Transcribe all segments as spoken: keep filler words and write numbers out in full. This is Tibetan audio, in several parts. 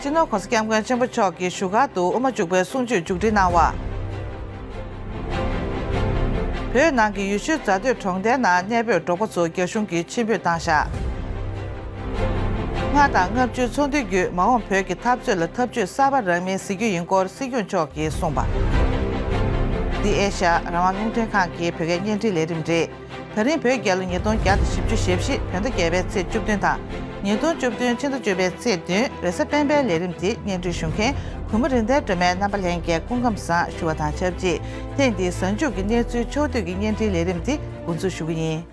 སྤྱི་ནོར་༸གོང་ས་༸སྐྱབས་མགོན་ཆེན་པོ་མཆོག་གིས་བཞུགས་སྒར་དུ་དབུ་མ་འཇུག་པའི་གསུང་ཆོས་མཇུག་སྒྲིལ་གནང་བ། བོད་ནང་གི་ཡུལ་ཤུལ་རྫ་སྟོད་གྲོང་རྡལ་ནང་གནས་སྤོས་འབྲོག་པ་ཚོ་རྒྱ་གཞུང་གིས་ཕྱིར་འབུད་བཏང་བཞག་ལྔ་དང་ལྔ་བཅུའི་ཚོགས་འདུའི་བརྒྱུད་མ་འོངས་བོད་ཀྱི་འཐབ་རྩོད་ལ་ཐབས་ཇུས་གསར་པ་རག་མིན་གཟིགས་རྒྱུ་ཡིན་སྐོར་སྲིད་སྐྱོང་མཆོག་གིས་གསུངས་པ། འདི་ཨེ་ཤ་ཡ་རང་དབང་རླུང་འཕྲིན་ཁང་གི་བོད་སྐད་བརྙན་འཕྲིན་ལས་རིམ་རེད། ད་རིང་བོད་རྒྱལ་ལོ་ཉིས་སྟོང་བརྒྱ་དང་བཞི་བཅུ་ཞེ་བཞི་བོད་ཟླ་བརྒྱད་པའི་ཚེས་བཅུ་བདུན་དང་། ཉིས་སྟོང་བཅུ་བདུན་ཕྱི་ཟླ་བཅུ་པའི་ཚེས་བདུན་རེས་གཟའ་སྤེན་པའི་ལས་རིམ་དེ་སྙན་སྒྲོན་ཞུ་མཁན་གུས་མོ་རིག་ལྡན་སྒྲོལ་མའི་རྣམ་པ་ལྷན་རྒྱས་སྐུ་ཁམས་བཟང་ཞུ་བ་དང་ཆབས་ཅིག་ཐེངས་འདིའི་གཟའ་མཇུག་གི་གནས་ཚུལ་ཕྱོགས་བསྡུས་ཀྱི་བརྙན་འཕྲིན་ལས་རིམ་དེ་འགོ་འཛུགས་ཞུ་གི་ཡིན།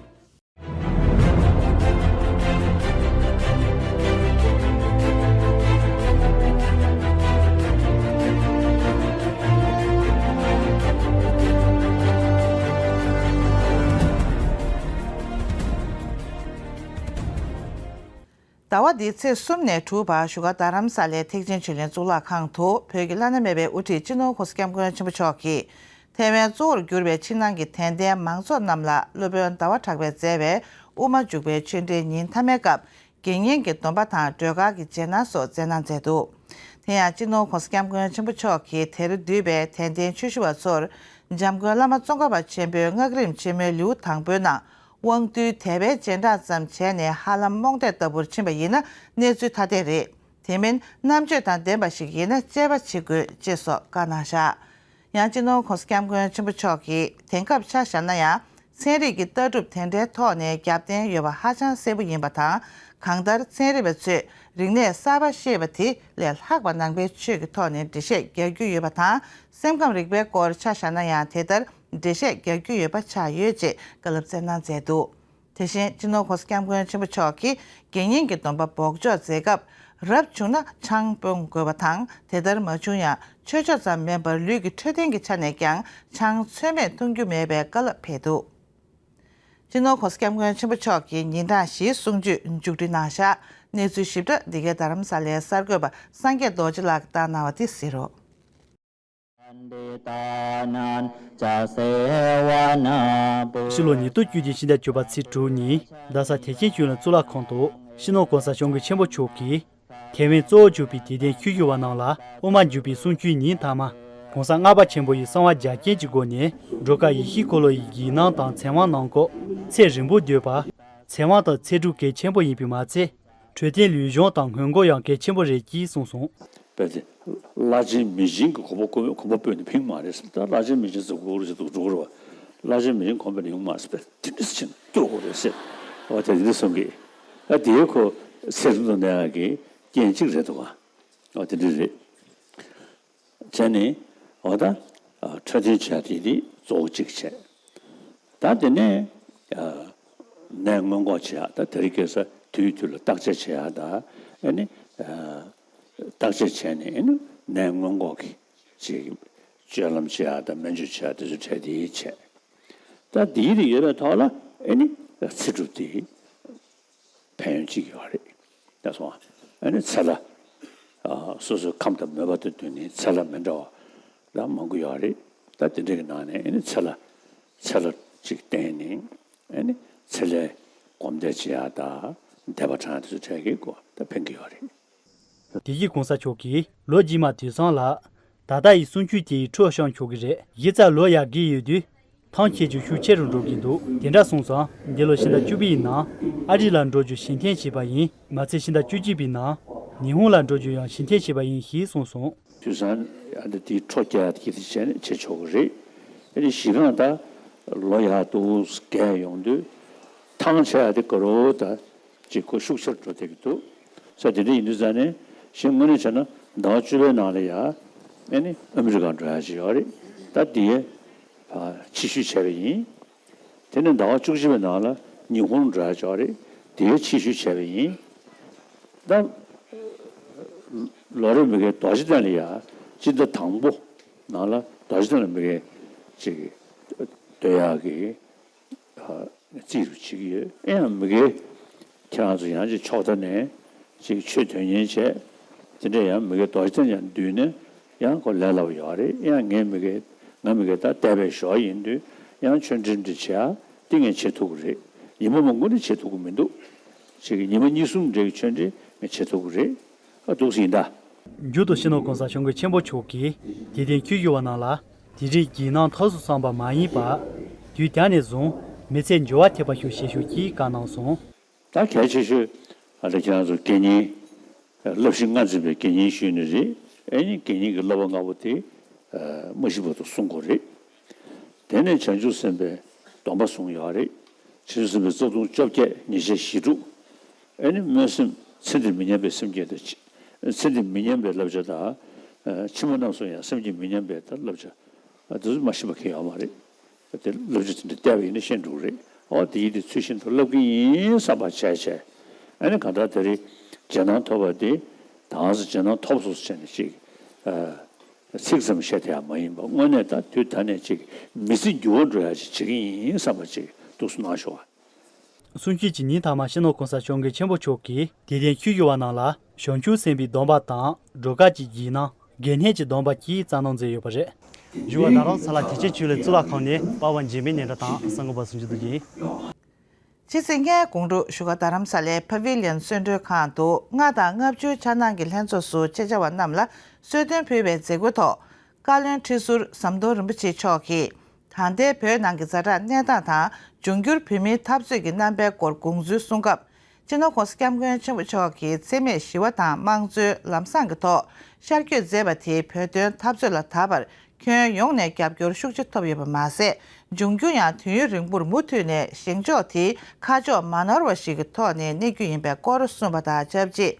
ཟླ་བ་འདིའི་ཚེས་གསུམ་ནས་དྲུག་བར་བཞུགས་སྒར་རྡ་རམ་ས་ལའི་ཐེག་ཆེན་ཆོས་གླིང་གཙུག་ལག་ཁང་དུ་བོད་ཀྱི་བླ་ན་མེད་པའི་དབུ་ཁྲིད་སྤྱི་ནོར་༸གོང་ས་༸སྐྱབས་མགོན་ཆེན་པོ་མཆོག་གིས། ཐའེ་ཝན་གཙོ་བོར་གྱུར་པའི་ཕྱི་ནང་གི་དད་ལྡན་མང་ཚོགས་རྣམས་ལ་སློབ་དཔོན་ཟླ་བ་གྲགས་པས་མཛད་པའི་དབུ་མ་འཇུག་པའི་ཆོས་འབྲེལ་ཉིན་མཐའ་མའི་སྐབས་དགེ་བསྙེན་གྱི་སྡོམ་པ་དང་སྒྲོལ་དཀར་གྱི་རྗེས་གནང་སོགས་སྩལ་གནང་མཛད་འདུག་དེ་ཡང་སྤྱི་ནོར་༸གོང་ས་༸སྐྱབས་མགོན་ཆེན་པོ་མཆོག་གིས་དེར་འདུས་པའི་དད་ལྡན་ཆོས་ཞུ་བ་ཚོར་འཇམ་མགོན་བླ་མ་ཙོང་ཁ་པ་ཆེན་པོའི་སྔགས་རིམ་ཆེན་མོའི་ལེའུ་དང་པོའི་ནང་དབང་རྟུལ་དད་པའི་རྗེས་འབྲང་ཙམ་བྱས་ནས་ཧ་ལམ་རྨོངས་དད་ལྟ་བུར་ཕྱིན་པ་ཡིན་ན་གནས་ཚུལ་ཐ་དད་རེད། དེ་མིན་རྣམ་དཔྱོད་དང་ལྡན་པ་ཞིག་ཡིན་ན་དཔྱད་པ་བྱེད་དགོས་ཅེས་སོགས་བཀའ་གནང་བཞག་ཡང་སྤྱི་ནོར་༸གོང་ས་༸སྐྱབས་མགོན་ཆེན་པོ་མཆོག་གིས་དེང་སྐབས་ཆ་བཞག་ན་ཡང་ཚན་རིག་གི་ལྟ་གྲུབ་དེ་འདྲའི་ཐོག་ནས་རྒྱབ་རྟེན་ཡོད་པ་ཧ་ཅང་གསལ་པོ་ཡིན་པ་དང་། གང་ལྟར་ཚན་རིག་པ་ཚོས་རིག་གནས་གསར་པ་ཤེས་པ་དེ་ལས་ལྷག་པ་ནང་པའི་ཆོས་ཀྱི་ཐོག་ནས་འགྲེལ་བཤད་རྒྱག་རྒྱུ་ཡོད་པ་དང་། སེམས་ཁམས་རིག་པའི་སྐོར་ཆ་བཞག་ན་ཡང་དེ་ལྟར་འགྲེལ་བཤད་རྒྱག་རྒྱུ་ཡོད་པ་ཆགས་ཡོད་ཅེས་བཀའ་སློབ་སྩལ་གནང་མཛད་འདུག་དེ་བཞིན་སྤྱི་ནོར་༸གོང་ས་༸སྐྱབས་མགོན་ཆེན་པོ་མཆོག་གིས་དགེ་བསྙེན་གྱི་སྡོམ་པ་འབོགས་འཇོག་མཛད་སྐབས་རབ་བྱུང་ན་ཆང་སྤོང་དགོས་པ་དང་། དེ་ལྟར་མ་བྱུང་ཡང་ཆོས་ཕྱོགས་ཙམ་མིན་པར་ལུས་ཀྱི་འཕྲོད་བསྟེན་གྱི་ཆ་ནས་ཀྱང་ཆང་ཚོད་མེད་འཐུང་རྒྱུ་མེད་པའི་བཀའ་སློབ་ཕེབས་འདུག་སྤྱི་ནོར་༸གོང་ས་༸སྐྱབས་མགོན་ཆེན་པོ་མཆོག་གིས་ཉིན་གྲངས་བཞིའི་གསུང་ཆོས་མཇུག་སྒྲིལ་གནང་བཞག་གནས་ཚུལ་ཞིབ་ཕྲ་འདི་གའི་རྡ་རམ་ས་ལའི་གསར་འགོད་པ་སངས་རྒྱས་རྡོ་རྗེ་ལགས་ཀྱིས་བཏང་གནང་བ་དེ་གཟིགས་རོགས། ཕྱི་ལོ་ཉིས་སྟོང་བཅུ་བདུན་ཕྱི་ཟླ་བཅུ་པ་ཚེས་དྲུག་ཉིན་རྡ་ས་དད་ཅན་ཆོས་གླིང་གཙུག་ལག་ཁང་དུ་སྤྱི་ནོར་༸གོང་ས་༸སྐྱབས་མགོན་ཆེན་པོ་མཆོག་གིས་ཐའེ་ཝན་གཙོ་བོར་གྱུར་པའི་དད་ལྡན་ཆོས་ཞུ་བ་རྣམས་ལ་དབུ་མ་འཇུག་པའི་གསུང་ཆོས་ཉིན་མཐའ་མ་༸གོང་ས་ལྔ་པ་ཆེན་པོ་ཡི་གསང་བ་རྒྱ་ཆེན་གྱི་སྒོ་ནས་སྒྲོལ་དཀར་ཡེ་ཤེས་འཁོར་ལོ་ཡི་ཡིག་སྣང་དང་ཚེ་དབང་གནང་སྐབས་ཚེ་རིང་པོར་སྡོད་པ། ཚེ་དབང་དང་ཚེ་སྒྲུབ་གལ་ཆེན་པོ་ཡིན་པས་མ་ཚད། འཕྲོད་བསྟེན་ལུས་སྦྱོང་དང་སྔོན་འགོག་ཡང་གལ་ཆེན་པོ་རེད་ཅེས་གསུངས་སོང་། དཔེ་དེ། བླ་ཆེན་མི་ཆེན་གྱི་གོ་འཕང་བཀོད་གོ་འཕང་སྤོས་ནས་ཕིང་མ་རེད་ཟེར། ད་བླ་ཆེན་མི་ཆེན་ཟེར་གོ་རེད་ཟེར་འདུག་འགྲོ་གི་རེད་བ། བླ་ཆེན་མི་ཆེན་གོ་འཕང་སྤོས་ནས་ཡོང་མ་ཟེར། དཔེ་དེ་འདྲ་ཟེར་ཕྱིན་སྐྱོ་གོ་རེད་ཟེར། འོ་དེ་འདི་གསུང་གི་ཨ་དེའི་ཁོ་ཚེ་རིང་དུ་གནས་ཡག་གི་རྐྱེན་གཅིག་རེད་འདུག་ག་འོ་དེ་འདྲ་རེད། བྱས་ནས་འོ་ད་འཕྲོད་བསྟེན་བྱས་དེ་དེ་གཙོ་བོ་གཅིག་བྱས། ད་དེ་ནས་ནད་སྔོན་འགོག་བྱེད་ཡག་ད་དེ་རིང་ཁ་སང་དུས་དུས་ལ་བརྟག་དཔྱད་བྱེད་ཡག་ད་ཨ་ནི་བརྟག་དཔྱད་བྱས་ནས་ཨ་ནི་ནད་སྔོན་འགོག་གི་ཅིག་སྤྱོད་ལམ་བྱེད་ཡག་ད་སྨན་བཅོས་བྱེད་ཡག་དེ་ཚོ་གྲས་དེ་བྱས། ད་དེ་དེ་ཡོད་པའི་ཐོག་ལ་ཨ་ནི་ཚེ་སྒྲུབ་དེ། ཕན་ཡོན་གཅིག་ཡོད་རེད། ད་སོང་ཨ་ནི་ཚེ་ལ་སོ་སོའི་ཁམས་དང་མོས་པ་དང་བསྟུན་ནས་ཚེ་ལ་མི་འདྲ་བ་ལ་མང་པོ་ཡོད་རེད། ད་དེ་འདྲ་གི་ནང་ནས་ཨ་ནི་ཚེ་ལ་ཚེ་ལ་གཅིག་བརྟེན་ནས་ཨ་ནི་ཚེ་ལས་སྒོམ་བཟླས་བྱེད་ཡག་དང་བཟླས་པ་བགྲང་ཡག་དེ་ཚོ་གྲས་ཀྱི་སྐོར་ད་ཕན་གི་ཡོད་རེད། དེ་བཞིན་གོང་ས་མཆོག་གིས་ལོ་རྗེས་མ་དུས་བཟང་ལ། ད་ལྟ་ཡི་གསུང་ཆོས་དེ་ཡི་འཕྲོ་བཤམས་ཆོག་གི་རེད། གཞི་རྩར་ལོ་ཡར་རྒས་ཡོད་དུས། ཐང་ཆད་རྒྱུ་ཤུགས་ཆེ་རུ་འགྲོ་གི་འདུག་དེ་འདྲ་སོང་ཙང་འདི་ལོ་ཕྱི་ཟླ་བཅུ་པའི་ནང་ཨ་རི་ལ་འགྲོ་རྒྱུ་ཞལ་འཐེན་བྱས་པ་ཡིན། མ་ཚད་ཕྱི་ཟླ་བཅུ་གཅིག་པའི་ནང་ཉི་ཧོང་ལ་འགྲོ་རྒྱུ་ཡང་ཞལ་འཐེན་བྱས་པ་ཡིན་ཞེས་གསུངས་སོང་། དུས་བཟང་ཨ་འདི་དེའི་འཕྲོ་རྒྱག་ཡག་དེ་བྱས་ནས་བྱེད་ཆོག་གི་རེད། ཨ་ནི་གཞི་རྐང་ད་ལོ་ཡར་འདུག་རྒས་ཡོང་དུས་ཐང་ཆད་ཡག་དེ་དགའ་རོགས་ད། ཅིག་གོ་ཤུགས་ཆེར་འགྲོ་བསྡད་ཀྱི་འདུག་ས་དེ་འདྲ་ཡིན་དུས་ཙང་ནས་གཞན་དངོས་གནས་བྱས་ན་ཟླ་བ་བཅུ་པའི་ནང་ལ་ཡ་ཨ་ནི་ཨ་མི་རི་ཀར་འགྲོ་ཡག་ཅིག་ཡོད་རེད། ད་དེ་ཕྱིར་བཤོལ་བྱས་པ་ཡིན། དེ་ནས་ཟླ་བ་བཅུ་གཅིག་པའི་ནང་ལ་ཉི་ཧོང་འགྲོ་ཡག་ཅིག་ཡོད་རེད། དེ་ཕྱིར་བཤོལ་བྱས་པ་ཡིན། ད་ལོ་རེ་མི་གའི་རྡོ་རྗེ་གདན་ལ་ཡ་སྤྱི་ཟླ་དང་པོ་ནང་ལ་རྡོ་རྗེ་གདན་ལ་མི་གའི་ཅིག་སྡོད་ཡག་གི་རྩིས་རུ་བྱེད་ཀྱི་ཡོད། ཨེ་ཡང་མི་དགེ་ཁྱེད་རང་ཚོ་ཡང་ཅིག་ཕྱོགས་མཐའ་ནས་ཅིག་ཆོས་དོན་གཉེར་བྱས། དེ་འདྲ་ཡང་མི་དགེ་རྡོ་རྗེ་གདན་ཡང་འདུས་ནས་ཡང་ཁོ་ལས་སླ་པོ་ཡོད་རེད། ཨེ་ཡང་ངའི་མི་དགེ་ང་མི་དགེ་ད་འདས་པའི་ཞོར་ཡིན་དུས་ཡང་ཆོས་འབྲེལ་འདྲ་བྱེད་ཡ་དེ་ངས་བྱེད་ཐུབ་ཀྱི་རེད། ཉི་མ་མང་པོ་ནས་བྱེད་ཐུབ་ཀྱི་མི་འདུག་ཅིག་ཉི་མ་གཉིས་གསུམ་འདྲ་གི་ཆོས་འབྲེལ་ངས་བྱེད་ཐུབ་ཀྱི་རེད། ཨ་འདུག་སེ་ཡིན་ད། མཇུག་ཏུ་སྤྱི་ནོར་༸གོང་ས་༸སྐྱབས་མགོན་ཆེན་པོ་མཆོག་གིས་དད་ལྡན་ཆོས་ཞུ་བ་རྣམས་ལ་དེ་རིང་འགྱིག་སྣང་ཐོབ་སོང་བསམ་པ་མ་ཡིན་པར། དུས་ད་ནས་བཟུང་མི་ཚེ་འགྱུར་བ་ཐེབས་པ་ཤོག་ཞེས་ཤོག་ཅེས་བཀའ་གནང་སོང་། ད་གལ་ཆེ་ཤོས་ཨ་ནི་ཁྱེད་རང་ཚོ་དགེ་བསྙེན། བསླབ་གཞི་ལྔ་འཛིན་པའི་དགེ་བསྙེན་ཞུས་ནི་རེད། ཨེ་ནི་དགེ་བསྙེན་གྱི་བསླབ་པ་ལྔ་པོ་དེ་མ་ཤི་བར་དུ་སྲུང་དགོས་རེད། དེ་ནས་བྱང་ཆུབ་སེམས་དཔའི་སྡོམ་པ་སྲུང་ཡག་རེད། བྱང་ཆུབ་སེམས་དཔའི་རྩ་ལྟུང་བཅོ་བརྒྱད་ཉེས་བྱས་ཞི་དྲུག་ཨེ་ནི་སྨོན་སེམས་ཚེ་འདིར་མི་ཉམས་པའི་སེམས་བསྐྱེད་དང་། ཚེ་འདིར་མི་ཉམས་པའི་བསླབ་བྱ་དང་། ཕྱི་མ་རྣམས་སུ་ཡང་སེམས་ཀྱིས་མི་ཉམས་པའི་བསླབ་བྱ། དེ་ཚོ་མ་ཤེས་པ་གང་ཡང་ཡོད་མ་རེད། དེ་བསླབ་བྱ་དེ་འདྲ་བལྟས་པ་ཡིན་ན་ཤེས་འགྲོ་གི་རེད། འོ་དེ་ཡིན་དུས་ཚུལ་བཞིན་དུ་བསླབ་ཀྱི་ཡིན་བསམ་པ་བྱས་བྱས། ཨ་ནི་གང་ལྟར་དེ་རིང་རྗེས་གནང་ཐོབ་པ་དེ་ད་ག་སེ་རྗེས་གནང་ཐོབ་སོང་ཟེར་ནས་ཅིག་ཚིག་ཙམ་བཤད་དེ་ཡང་མ་ཡིན་པ་དངོས་གནས་ད་དུས་ད་ནས་ཅིག་མི་ཚེ་འགྱུར་བ་འགྲོ་ཡ་ཅིག་བྱེད་ཀྱི་ཡིན་བསམ་པ་ཅིག་ཏོག་ཙམ་གནང་ཤོག་ཨ། གསུང་ཆོས་ཀྱི་ཉིན་མཐའ་མར་སྤྱི་ནོར་༸གོང་ས་༸སྐྱབས་མགོན་ཆེན་པོ་མཆོག་གིས་དད་ལྡན་ཆོས་ཞུ་བ་རྣམས་ལ་བྱང་ཆུབ་སེམས་དཔའི་སྡོམ་པ་དང་སྒྲོལ་དཀར་གྱི་འགྱིག་སྣང་། དགེ་བསྙེན་གྱི་སྡོམ་པ་བཅས་བསྩལ་གནང་མཛད་ཡོད་པ་རེད། བཞུགས་སྒར་རྡ་རམ་ས་ལ་དད་ཅན་ཆོས་གླིང་གཙུག་ལག་ཁང་ནས་པ་ཝན་འཇིགས་མེད་སྙན་གྲགས་དང་གསར་འགོད་པ་ཟུང་འཇུག་རྡོ་རྗེ་ཡིན། ཕྱི་ཚེས་ལྔའི་དགོང་དྲོ་བཞུགས་སྒར་རྡ་རམ་ས་ལའི་ཕ་བི་ལི་ཡན་གསོལ་མགྲོན་ཁང་དུ་ལྔ་དང་ལྔ་བཅུའི་འཆར་སྣང་གི་ལྷན་ཚོགས་སུ་ཆེད་བཅར་བ་རྣམས་ལ་གསོལ་སྟོན་ཕུལ་བའི་མཛད་སྒོའི་ཐོག་བཀའ་བློན་ཁྲི་ཟུར་ཟམ་གདོང་རིན་པོ་ཆེ་མཆོག་གིས། ད་ལྟའི་བོད་ནང་གི་ཛ་དྲག་གནས་སྟངས་དང་། འབྱུང་འགྱུར་བོད་མིའི་འཐབ་རྩོད་ཀྱི་རྣམ་པའི་སྐོར་དགོངས་ཚུལ་གསུང་སྐབས། སྤྱི་ནོར་༸གོང་ས་༸སྐྱབས་མགོན་ཆེན་པོ་མཆོག་གིས་འཚེ་མེད་ཞི་བ་དང་དམངས་གཙོའི་ལམ་བཟང་གི་ཐོག་ཤར་བསྐྱོད་མཛད་པ་དེས་བོད་དོན་འཐབ་རྩོད་ལ་ད་བར་ཁྱོན་ཡོངས་ནས་རྒྱབ་སྐྱོར་ཤུགས་ཆེ་ཐོབ་ཡོད་པ་མ་ཟད། འབྱུང་འགྱུར་ཡང་དུས་ཡུན་རིང་པོར་མུ་མཐུད་ནས་བཞེངས་ཕྱོགས་དེའི་ཁ་ཕྱོགས་མ་ནོར་བ་ཞིག་གི་ཐོག་ནས་གནས་རྒྱུ་ཡིན་པའི་སྐོར་གསུངས་པ་དང་ཆབས་ཅིག་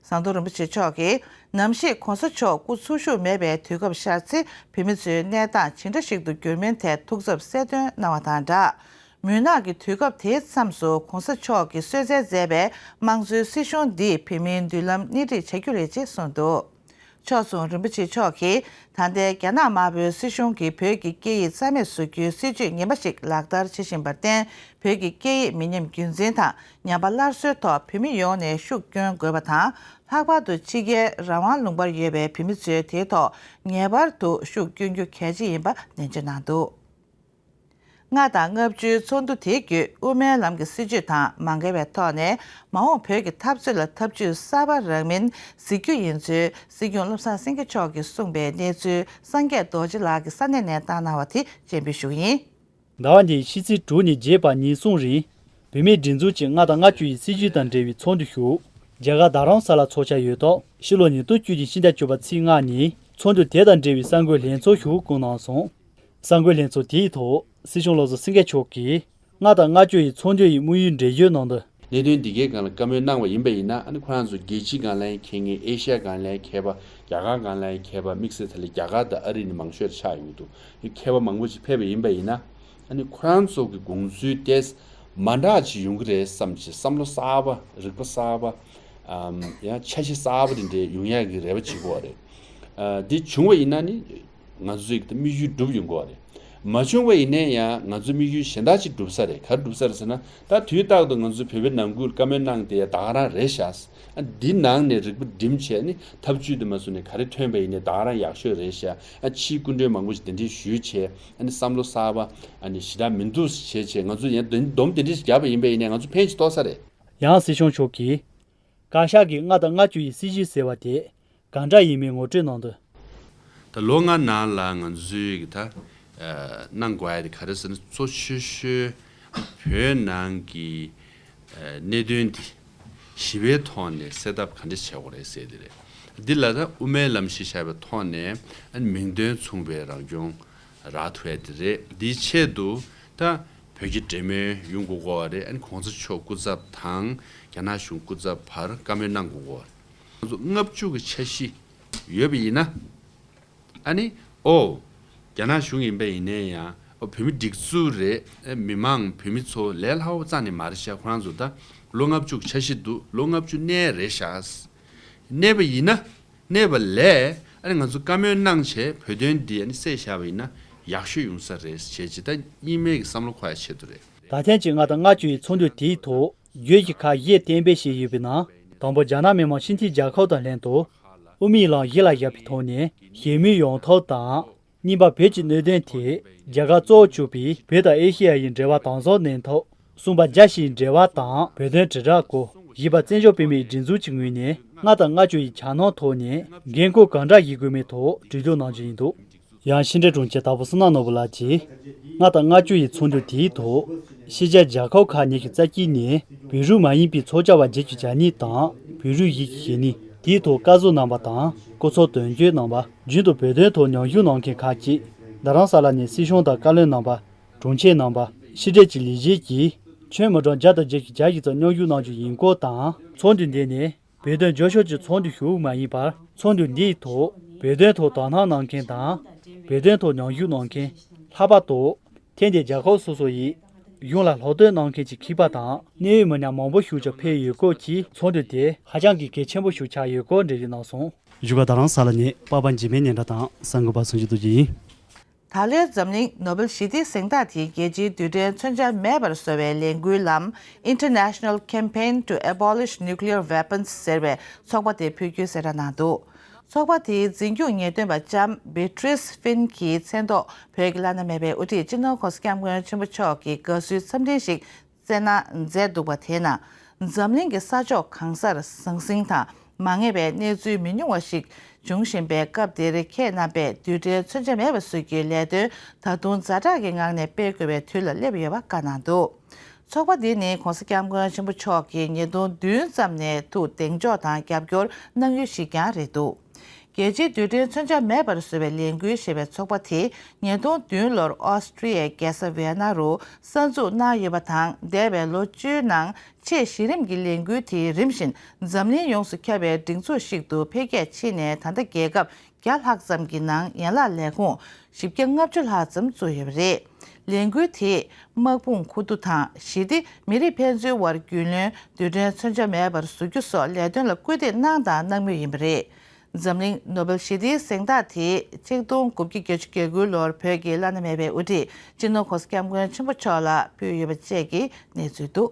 ཟམ་གདོང་རིན་པོ་ཆེ་མཆོག་གིས་ནམ་ཞིག་༸གོང་ས་མཆོག་སྐུ་འཚོ་བཞུགས་མེད་པའི་དུས་སྐབས་ཤར་ཚེ་བོད་མི་ཚོའི་གནས་སྟངས་ཇི་འདྲ་ཞིག་ཏུ་འགྱུར་མིན་ཐད་ཐུགས་འཚབ་གསལ་སྟོན་གནང་བ་དང་སྦྲགས། མུན་ནག་གི་དུས་སྐབས་དེའི་མཚམས་སུ་༸གོང་ས་མཆོག་གིས་གསོལ་སྩལ་མཛད་པའི་དམངས་གཙོའི་སྲིད་གཞུང་འདིས་བོད་མིའི་མདུན་ལམ་སྣེ་ཁྲིད་བྱ་རྒྱུ་རེད་ཅེས་གསུངས་འདུག་ཕྱོགས་མཚུངས་རིན་པོ་ཆེ་མཆོག་གིས་ད་ལྟའི་རྒྱ་ནག་དམར་པོའི་སྲིད་གཞུང་གིས་བོད་ཀྱི་སྐད་ཡིག་རྩ་མེད་བཟོ་རྒྱུའི་སྲིད་བྱུས་ངན་པ་ཞིག་ལག་བསྟར་བྱེད་བཞིན་པར་བརྟེན། བོད་ཀྱི་སྐད་ཡིག་མི་ཉམས་རྒྱུན་འཛིན་དང་ཉམས་པ་སླར་གསོའི་ཐོག་བོད་མི་ཡོངས་ནས་ཤུགས་བསྐྱོན་དགོས་པ་དང་། ལྷག་པར་དུ་ཕྱི་རྒྱལ་རང་དབང་ལུང་པར་ཡོད་པའི་བོད་མི་ཚོས་དེའི་ཐོག་ངེས་པར་དུ་ཤུགས་བསྐྱོན་རྒྱུ་གལ་ཆེ་ཡིན་པ་ནན་བརྗོད་གནང་འདུག་ལྔ་དང་ལྔ་བཅུའི་ཚོགས་འདུ་དེ་བརྒྱུད་དབུ་མའི་ལམ་གྱི་སྲིད་བྱུས་དང་མ་འགལ་བའི་ཐོག་ནས་མ་འོངས་བོད་ཀྱི་འཐབ་རྩོད་ལ་ཐབས་ཇུས་གསར་པ་རག་མིན་གཟིགས་རྒྱུ་ཡིན་ཚུལ་སྲིད་སྐྱོང་བློ་བཟང་སེང་གེ་མཆོག་གིས་གསུངས་པའི་གནས་ཚུལ་སངས་རྒྱས་རྡོ་རྗེ་ལགས་ཀྱིས་ས་གནས་ནས་བཏང་གནང་བ་དེ་སྤྱན་འབུལ་ཞུ་གི་ཡིན། ཟླ་བ་འདིའི་ཕྱི་ཚེས་དྲུག་ནས་བརྒྱད་བར་ཉིན་གསུམ་རིང་། བོད་མིའི་སྒྲིག་འཛུགས་ཀྱི་ལྔ་དང་ལྔ་བཅུ་ཡི་སྲིད་བྱུས་དང་འབྲེལ་བའི་ཚོགས་འདུ་ཞུགས། རྒྱ་གར་རྡ་རམ་ས་ལ་འཚོགས་འཆར་ཡོད་ཐོག་ཕྱི་ལོ་ཉིས་སྟོང་བཅུ་བདུན་ཕྱི་ཟླ་བཅུ་པ་ཚེས་ལྔ་ཉིན་ཚོགས་འདུ་དེ་དང་འབྲེལ་བའི་གསར་འགོད་ལྷན་ཚོགས་ཤིག་བསྐོང་གནང་སོང་། གསར་འགོད་ལྷན་ཚོགས་དེའི་ཐོག་སྲིད་སྐྱོང་བློ་བཟང་སེང་གེ་མཆོག་གིས། ལྔ་དང་ལྔ་བཅུ་ཡི་ཚོགས་འདུ་ཡི་དམིགས་ཡུལ་འགྲེལ་བརྗོད་གནང་དོན། གནད་དོན་འདི་གའི་སྒང་ལ་བཀའ་མོལ་གནང་བ་ཡིན་པ་ཡིན་ན། ཨ་ནི་ཁོ་རང་ཚོ་རྒྱལ་སྤྱིའི་སྒང་ལ་ཡང་མཁྱེན་མཁན། ཨེ་ཤ་ཡའི་སྒང་ལ་ཡང་མཁས་པ། རྒྱ་གར་སྒང་ལ་ཡང་མཁས་པ། དམིགས་བསལ་ད་ལྟ་རྒྱ་གར་དང་ཨ་རི་ནི་མང་ཤོས་ཆགས་ཡོང་གི་འདུག་མཁས་པ་མང་པོ་ཅིག་ཕེབས་པ་ཡིན་པ་ཡིན་ན། ཨ་ནི་ཁོ་རང་ཚོ་གི་དགོངས་ཚུལ་དེ་མ་འདྲ་ཅིག་ཡོང་གི་རེད་བསམ་བྱས་བསམ་བློ་གསར་པ། རིག་པ་གསར་པ། ཨམ། ཡང་འཆར་གཞི་གསར་པ་དེ་འདྲའི་ཡོང་ཡག་གི་རེ་བ་བྱེད་དགོས་པ་རེད། ཨ། འདི་བྱུང་བ་ཡིན་ན་ནི། ང་ཚོའི་དམིགས་ཡུལ་འགྲུབ་ཡོང་གི་རེད། མ་བྱུང་བ་ཡིན་ནའི་ཡང་ང་ཚོའི་དམིགས་ཡུལ་གཞན་དག་ཅིག་འགྲུབ་ས་རེད། ག་རེ་འགྲུབ་ས་རེད་ཟེར་ན། ད་དུས་རྟག་ཏུ་ང་ཚོའི་བོད་པའི་ནང་ཁུལ་བཀའ་མོལ་གནང་དེ་ད་ག་རང་རེད་ཤག་ཨ། འདི་ནང་ནས་རིག་པ་སྒྲིམ་བྱས་ནི་ཐབས་ཇུས་དེ་མ་བཟུང་ནས་ག་རེ་ཐོན་པ་ཡིན་ནའི་ད་ག་རང་ཡག་ཤོས་རེད་ཤག་ཨ། ཕྱིའི་སྐུ་མགྲོན་མང་པོ་ཞིག་གདན་འདྲེན་ཞུས་བྱས། ཨ་ནི་བསམ་བློ་གསར་པ། ཨ་ནི་ཞེ་དྲག་མི་འདུག་བྱས་བྱས་ང་ཚོ་ཡང་སྡོམ་དེ་འདྲ་ཞིག་བརྒྱབ་པ་ཡིན་པ་ཡིན་ནའི་ང་ཚོ་ཕན་ཅིག་ཐོགས་ས་རེད། ཡང་སྲིད་སྐྱོང་མཆོག་གིས། བཀའ་ཤག་གིས་ལྔ་དང་ལྔ་བཅུ་ཡི་སྲིད་བྱུས་ཟེར་བ་དེ་གང་འདྲ་ཡིན་མིན་ངོ་སྤྲོད་གནང་དོན། ད་ལོ་ལྔ་ནང་ལ་ང་ཚོའི་གི་ད་གནང་དགོས་ཡ་དེ་ག་རེ་ཟེར་ན། གཙོ་ཆེ་ཤོས་བོད་ནང་གི་གནད་དོན་འདི་ཞི་བའི་ཐོག་ནས་སེལ་ཐབས་ག་འདྲ་བྱེད་དགོས་རེད་ཟེར་དེ་རེད། འདི་ལ་ད་དབུ་མའི་ལམ་གཞི་བཞག་པའི་ཐོག་ནས་མིང་དོན་མཚུངས་པའི་རང་སྐྱོང་རག་ཐུབ་ཡ་དེ་རེད། འདིའི་ཆེད་དུ་ད་བོད་ཀྱི་འབྲེལ་མོལ་ཡོང་དགོས་ཀྱི་རེད། ཨ་ནི་གོང་ས་མཆོག་སྐུ་ཚབ་དང་རྒྱ་ནག་གཞུང་སྐུ་ཚབ་བར་བཀའ་མོལ་གནང་དགོས་ཀྱི་རེད། ང་ཚོ་ལྔ་བཅུ་གི་འཆར་གཞི་ཡོད་པ་ཡིན་ན། ཨ་ནི་ཨོ། རྒྱ་ནག་གཞུང་ཡིན་པ་ཡིན་ནའི་ཡང་ཨོ་བོད་མི་སྒྲིག་འཛུགས་རེད། ཨེ་མི་མང་བོད་མི་ཚོ་ལས་སླ་བོ་རྩ་ནས་མ་རེད་ཤག་ཁོ་རང་ཚོ་ད་ལོ་ལྔ་བཅུ་གི་འཆར་གཞི་འདུག་ལོ་ལྔ་བཅུ་གནས་རེད་ཤག་གནས་པ་ཡིན་ན། གནས་པ་ལས་ཨ་ནི་ང་ཚོ་བཀའ་མོལ་གནང་བྱས་བོད་དོན་འདི་ཨ་ནི་སེལ་བཞག་པ་ཡིན་ན་ཡག་ཤོས་ཡོང་ས་རེད་བྱས་ཅི། ད་གཉིས་སྨན་གྱི་བསམ་བློ་འཁོར་ཡ་ཆེད་དུ་རེད། ད་ཐེངས་ཀྱི་ལྔ་དང་ལྔ་བཅུ་ཡི་ཚོགས་འདུ་དེའི་ཐོག་བརྗོད་གཞི་ཁག་བཞི་གཏན་འབེབས་བྱས་ཡོད་པའི་ནང་། དང་པོ་རྒྱ་ནག་མི་དམངས་སྤྱི་འཐུས་རྒྱལ་ཁབ་དང་ལྷན་དུ་དབུ་མའི་ལམ་གཞི་ལ་བཞག་པའི་ཐོག་ནས་ཞི་མོལ་ཡོང་ཐབས་དང་། གཉིས་པ་བོད་ཀྱི་གནད་དོན་དེ་རྒྱལ་ཁབ་གཙོ་བོར་གྱུར་པའི་བོད་དང་ཨེ་ཤེ་ཡ་ཡི་འབྲེལ་བ་དམ་ཟབ་གནས་ཐབས། གསུམ་པ་རྒྱ་ཞིའི་འབྲེལ་བ་དང་བོད་དོན་དྲིལ་བསྒྲགས་སྐོར། བཞི་པ་བཙན་བྱོལ་བོད་མིའི་སྒྲིག་འཛུགས་ཀྱི་ངོས་ནས་ ལྔ་དང་ལྔ་བཅུ་ཡི་འཆར་སྣང་ཐོག་ནས་འགན་ཁུར་གང་འདྲ་བཞེས་དགོས་མིན་ཐོག་གྲོས་བསྡུར་གནང་རྒྱུ་ཡིན་འདུག་ཡང་ཕྱི་འབྲེལ་དྲུང་ཆེ་དྭགས་པོ་བསོད་ནམས་ནོར་བུ་ལགས་ཀྱིས། ལྔ་དང་ལྔ་བཅུ་ཡི་ཚོགས་འདུ་དེའི་ཐོག་ཕྱི་རྒྱལ་རྒྱལ་ཁབ་ཁག་ཉི་ཤུ་རྩ་གཅིག་ནས་བོད་རིགས་མ་ཡིན་པའི་ཚོགས་བཅར་བ་བརྒྱད་ཅུ་གྱ་གཉིས་དང་བོད་རིགས་བཞི་བཅུ་ཞེ་གཉིས། དེའི་ཐོག་བཀའ་ཟུར་རྣམ་པ་དང་སྐུ་ཚབ་དོན་གཅོད་རྣམ་པ། རྒྱུན་དུ་བོད་དོན་ཐོག་མཉམ་ཞུགས་གནང་མཁན་ཁག་ཅིག་རྡ་རམ་ས་ལ་ནས་སྲིད་གཞུང་དང་བཀའ་བློན་རྣམ་པ། དྲུང་ཆེ་རྣམ་པ། ཕྱི་འབྲེལ་གྱི་ལས་བྱེད་ཀྱིས་ཁྱོན་མི་གྲངས་བརྒྱ་དང་བརྒྱད་ཅུ་གྱ་བཞི་ཙམ་མཉམ་ཞུགས་གནང་རྒྱུ་ཡིན་སྐོར་དང་། ཚོགས་འདུ་འདི་ནི་བོད་དོན་རྒྱབ་སྐྱོར་གྱི་ཚོགས་འདུ་ཞུ་བ་མ་ཡིན་པར། ཚོགས་འདུ་འདིའི་ཐོག་བོད་དོན་ཐོག་དོ་སྣང་གནང་མཁན་དང་། བོད་དོན་ཐོག་མཉམ་ཞུགས་གནང་མཁན། ལྷག་པར་དུ། ཐེངས་འདིའི་རྒྱལ་ཁབ་སོ་སོ་ཡིས་གཞུང་ལ་སློབ་སྟོན་གནང་མཁན་གྱི་མཁས་པ་དང་། གནད་ཡོད་མི་སྣ་མང་པོ་ཞིག་ཀྱང་ཕེབས་ཡོད་སྐོར་གྱིས། ཚོགས་འདུ་དེ་ཧ་ཅང་གི་གལ་ཆེན་པོ་ཞིག་ཆགས་ཡོད་སྐོར་འགྲེལ་བརྗོད་གནང་སོང་། བཞུགས་སྒར་རྡ་རམ་ས་ལ་ནས་པ་པ་འཇིགས་མེད་སྙན་གྲགས་དང་གསར་འགོད་པ་སུ་འཇུ་རྡོ་རྗེ་ཡིན། ད་ལོའི་འཛམ་གླིང་ནོ་བེལ་ཞི་བདེའི་གཟེངས་རྟགས་དེ་རྒྱལ་སྤྱིའི་རྡུལ་ཕྲན་མཚོན་ཆ་མེད་པར་བཟོ་བའི་ལས་འགུལ་ལམ། International Campaign to Abolish Nuclear Weapons ཟེར་བའི་ཚོགས་པ་དེ་ཕུལ་རྒྱུའི་གསལ་བསྒྲགས་གནང་འདུག་ཚོགས་པ་དེའི་འཛིན་སྐྱོང་ངེས་སྟོན་པ་ལྕམ་བི་ཏྲིས་ཧྥིན་གྱི་མཚན་ཐོག་བོད་ཀྱི་བླ་ན་མེད་པའི་དབུ་ཁྲིད་སྤྱི་ནོར་༸གོང་ས་༸སྐྱབས་མགོན་ཆེན་པོ་མཆོག་གིས་དགའ་བསུའི་འཚམས་འཕྲིན་ཞིག་བསྩལ་གནང་མཛད་འདུག་པ་དེའི་ནང་། འཛམ་གླིང་གི་ས་ཕྱོགས་གང་སར་ཟང་ཟིང་དང་མ་ངེས་པའི་གནས་ཚུལ་མི་ཉུང་བ་ཞིག་འབྱུང་བཞིན་པའི་སྐབས་འདིར། ཁྱེད་རྣམ་པས་རྡུལ་ཕྲན་མཚོན་ཆ་མེད་པ་བཟོ་རྒྱུའི་ལས་དོན་ད་དུང་ཛ་དྲག་གི་ངང་ནས་སྤེལ་དགོས་པའི་དུས་ལ་སླེབས་ཡོད་པ་བཀའ་གནང་འདུག་ཚོགས་པ་འདི་ནི་༸གོང་ས་༸སྐྱབས་མགོན་ཆེན་པོ་མཆོག་གིས་ཉིས་སྟོང་བདུན་ཙམ་ནས་ཐུགས་གདེང་འཇོག་དང་རྒྱབ་སྐྱོར་གནང་ཡུལ་ཞིག་ཀྱང་རེད་འདུག་རྒྱལ་སྤྱིའི་རྡུལ་ཕྲན་མཚོན་ཆ་མེད་པར་བཟོ་བའི་ལས་འགུལ་ཞེས་པའི་ཚོགས་པ་དེ་ཉིས་སྟོང་བདུན་ལོར་ཨོ་སི་ཀྲི་ཡའི་རྒྱལ་ས་ཝི་ཡེ་ན་རུ་གསར་འཛུགས་གནང་ཡོད་པ་དང་། འདས་པའི་ལོ་བཅུའི་ནང་ཆེས་གཞི་རིམ་གྱི་ལས་འགུལ་དེ་རིམ་བཞིན་འཛམ་གླིང་ཡོངས་སུ་ཁྱབ་པའི་སྒྲིག་འཛུགས་ཤིག་ཏུ་འཕེལ་རྒྱས་ཕྱིན་ནས། ད་ལྟ་རྒྱལ་ཁབ་བརྒྱ་ལྷག་ཙམ་གྱི་ནང་ཡན་ལག་ལས་ཁུངས་བཞི་བརྒྱ་ལྔ་བཅུ་ལྷག་ཙམ་བཙུགས་ཡོད་པ་རེད། ལས་འགུལ་དེས་དམག་དཔུང་མཁོ་བསྡུ་དང་། ཞི་བདེ། མི་རིགས་ཕན་ཚུན་དབར་རྒྱུས་ལོན། རྡུལ་ཕྲན་མཚོན་ཆ་མེད་པར་བཟོ་རྒྱུ་སོགས་ལས་དོན་ལ་སྐུལ་འདེད་གནང་དང་གནང་མུས་ཡིན་པ་རེད། འཛམ་གླིང་ནོ་བེལ་ཞི་བདེའི་གཟེངས་རྟགས་དེ་ཆིག་སྟོང་དགུ་བརྒྱ་བརྒྱད་ཅུ་གྱ་དགུ་ལོར་བོད་ཀྱི་བླ་ན་མེད་པའི་དབུ་ཁྲིད་སྤྱི་ནོར་༸གོང་ས་༸སྐྱབས་མགོན་ཆེན་པོ་མཆོག་ལ་ཕུལ་ཡོད་པ་བཅས་ཀྱི་གནས་ཚུལ་འདུག་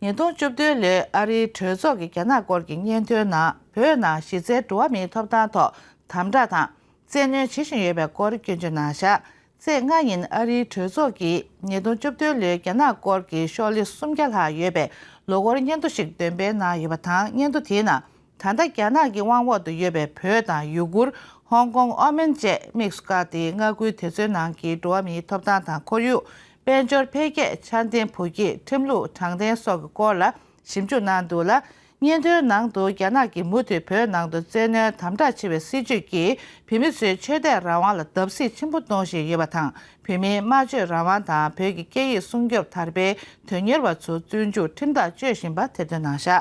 ཉིས་སྟོང་བཅུ་བདུན་ལོའི་ཨ་རིའི་གྲོས་ཚོགས་ཀྱི་རྒྱ་ནག་སྐོར་གྱི་སྙན་ཐོའི་ནང་། བོད་ནང་གཞི་རྩའི་འགྲོ་བ་མིའི་ཐོབ་ཐང་ཐོག་དམ་དྲག་དང་བཙན་གནོན་བྱེད་བཞིན་ཡོད་པའི་སྐོར་སྐྱོན་བརྗོད་གནང་བཞག་ཚེས་ལྔ་ཉིན་ཨ་རིའི་གྲོས་ཚོགས་ཀྱིས་ཉིས་སྟོང་བཅུ་བདུན་ལོའི་རྒྱ་ནག་སྐོར་གྱི་ཤོག་ལྷེ་སུམ་བརྒྱ་ལྷག་ཡོད་པའི་ལོ་འཁོར་སྙན་ཐོ་ཞིག་འདོན་སྤེལ་གནང་ཡོད་པ་དང་། སྙན་ཐོ་དེའི་ནང་། ད་ལྟ་རྒྱ་ནག་གི་དབང་འོག་ཏུ་ཡོད་པའི་བོད་དང་ཡུ་གུར། ཧོང་ཀོང་། ཨོ་མན་བཅས་དམིགས་སུ་བཀར་ཏེ། མངའ་ཁུལ་དེ་ཚོའི་ནང་གི་འགྲོ་བ་མིའི་ཐོབ་ཐང་དང་ཁོར་ཡུག་དཔལ་འབྱོར་འཕེལ་རྒྱས། འཆར་ལྡན་བུ་སྐྱེས། ཁྲིམས་ལུགས་དྲང་བདེན་སོགས་ཀྱི་སྐོར་ལ་ཞིབ་འཇུག་གནང་འདུག་ལ། སྙན་ཐོའི་ནང་དུ། རྒྱ་ནག་གིས་མུ་མཐུད་བོད་ནང་དུ་བཙན་གནོན་དམ་དྲག་ཆེ་བའི་སྲིད་བྱུས་ཀྱིས་བོད་མི་ཚོའི་ཆོས་དད་རང་དབང་ལ་བརྡབ་གསིག་ཆེན་པོ་གཏོང་བཞིན་ཡོད་པ་དང་། བོད་མིའི་སྨྲ་བརྗོད་རང་དབང་དང་། བོད་ཀྱི་སྐད་ཡིག་སྲུང་སྐྱོབ། དར་སྤེལ། དོན་གཉེར་བ་ཚོ་བཙོན་འཇུག་ཁྲིམས་ཐག་གཅོད་བཞིན་པ་ཐེར་འདོན་གནང་བཞག་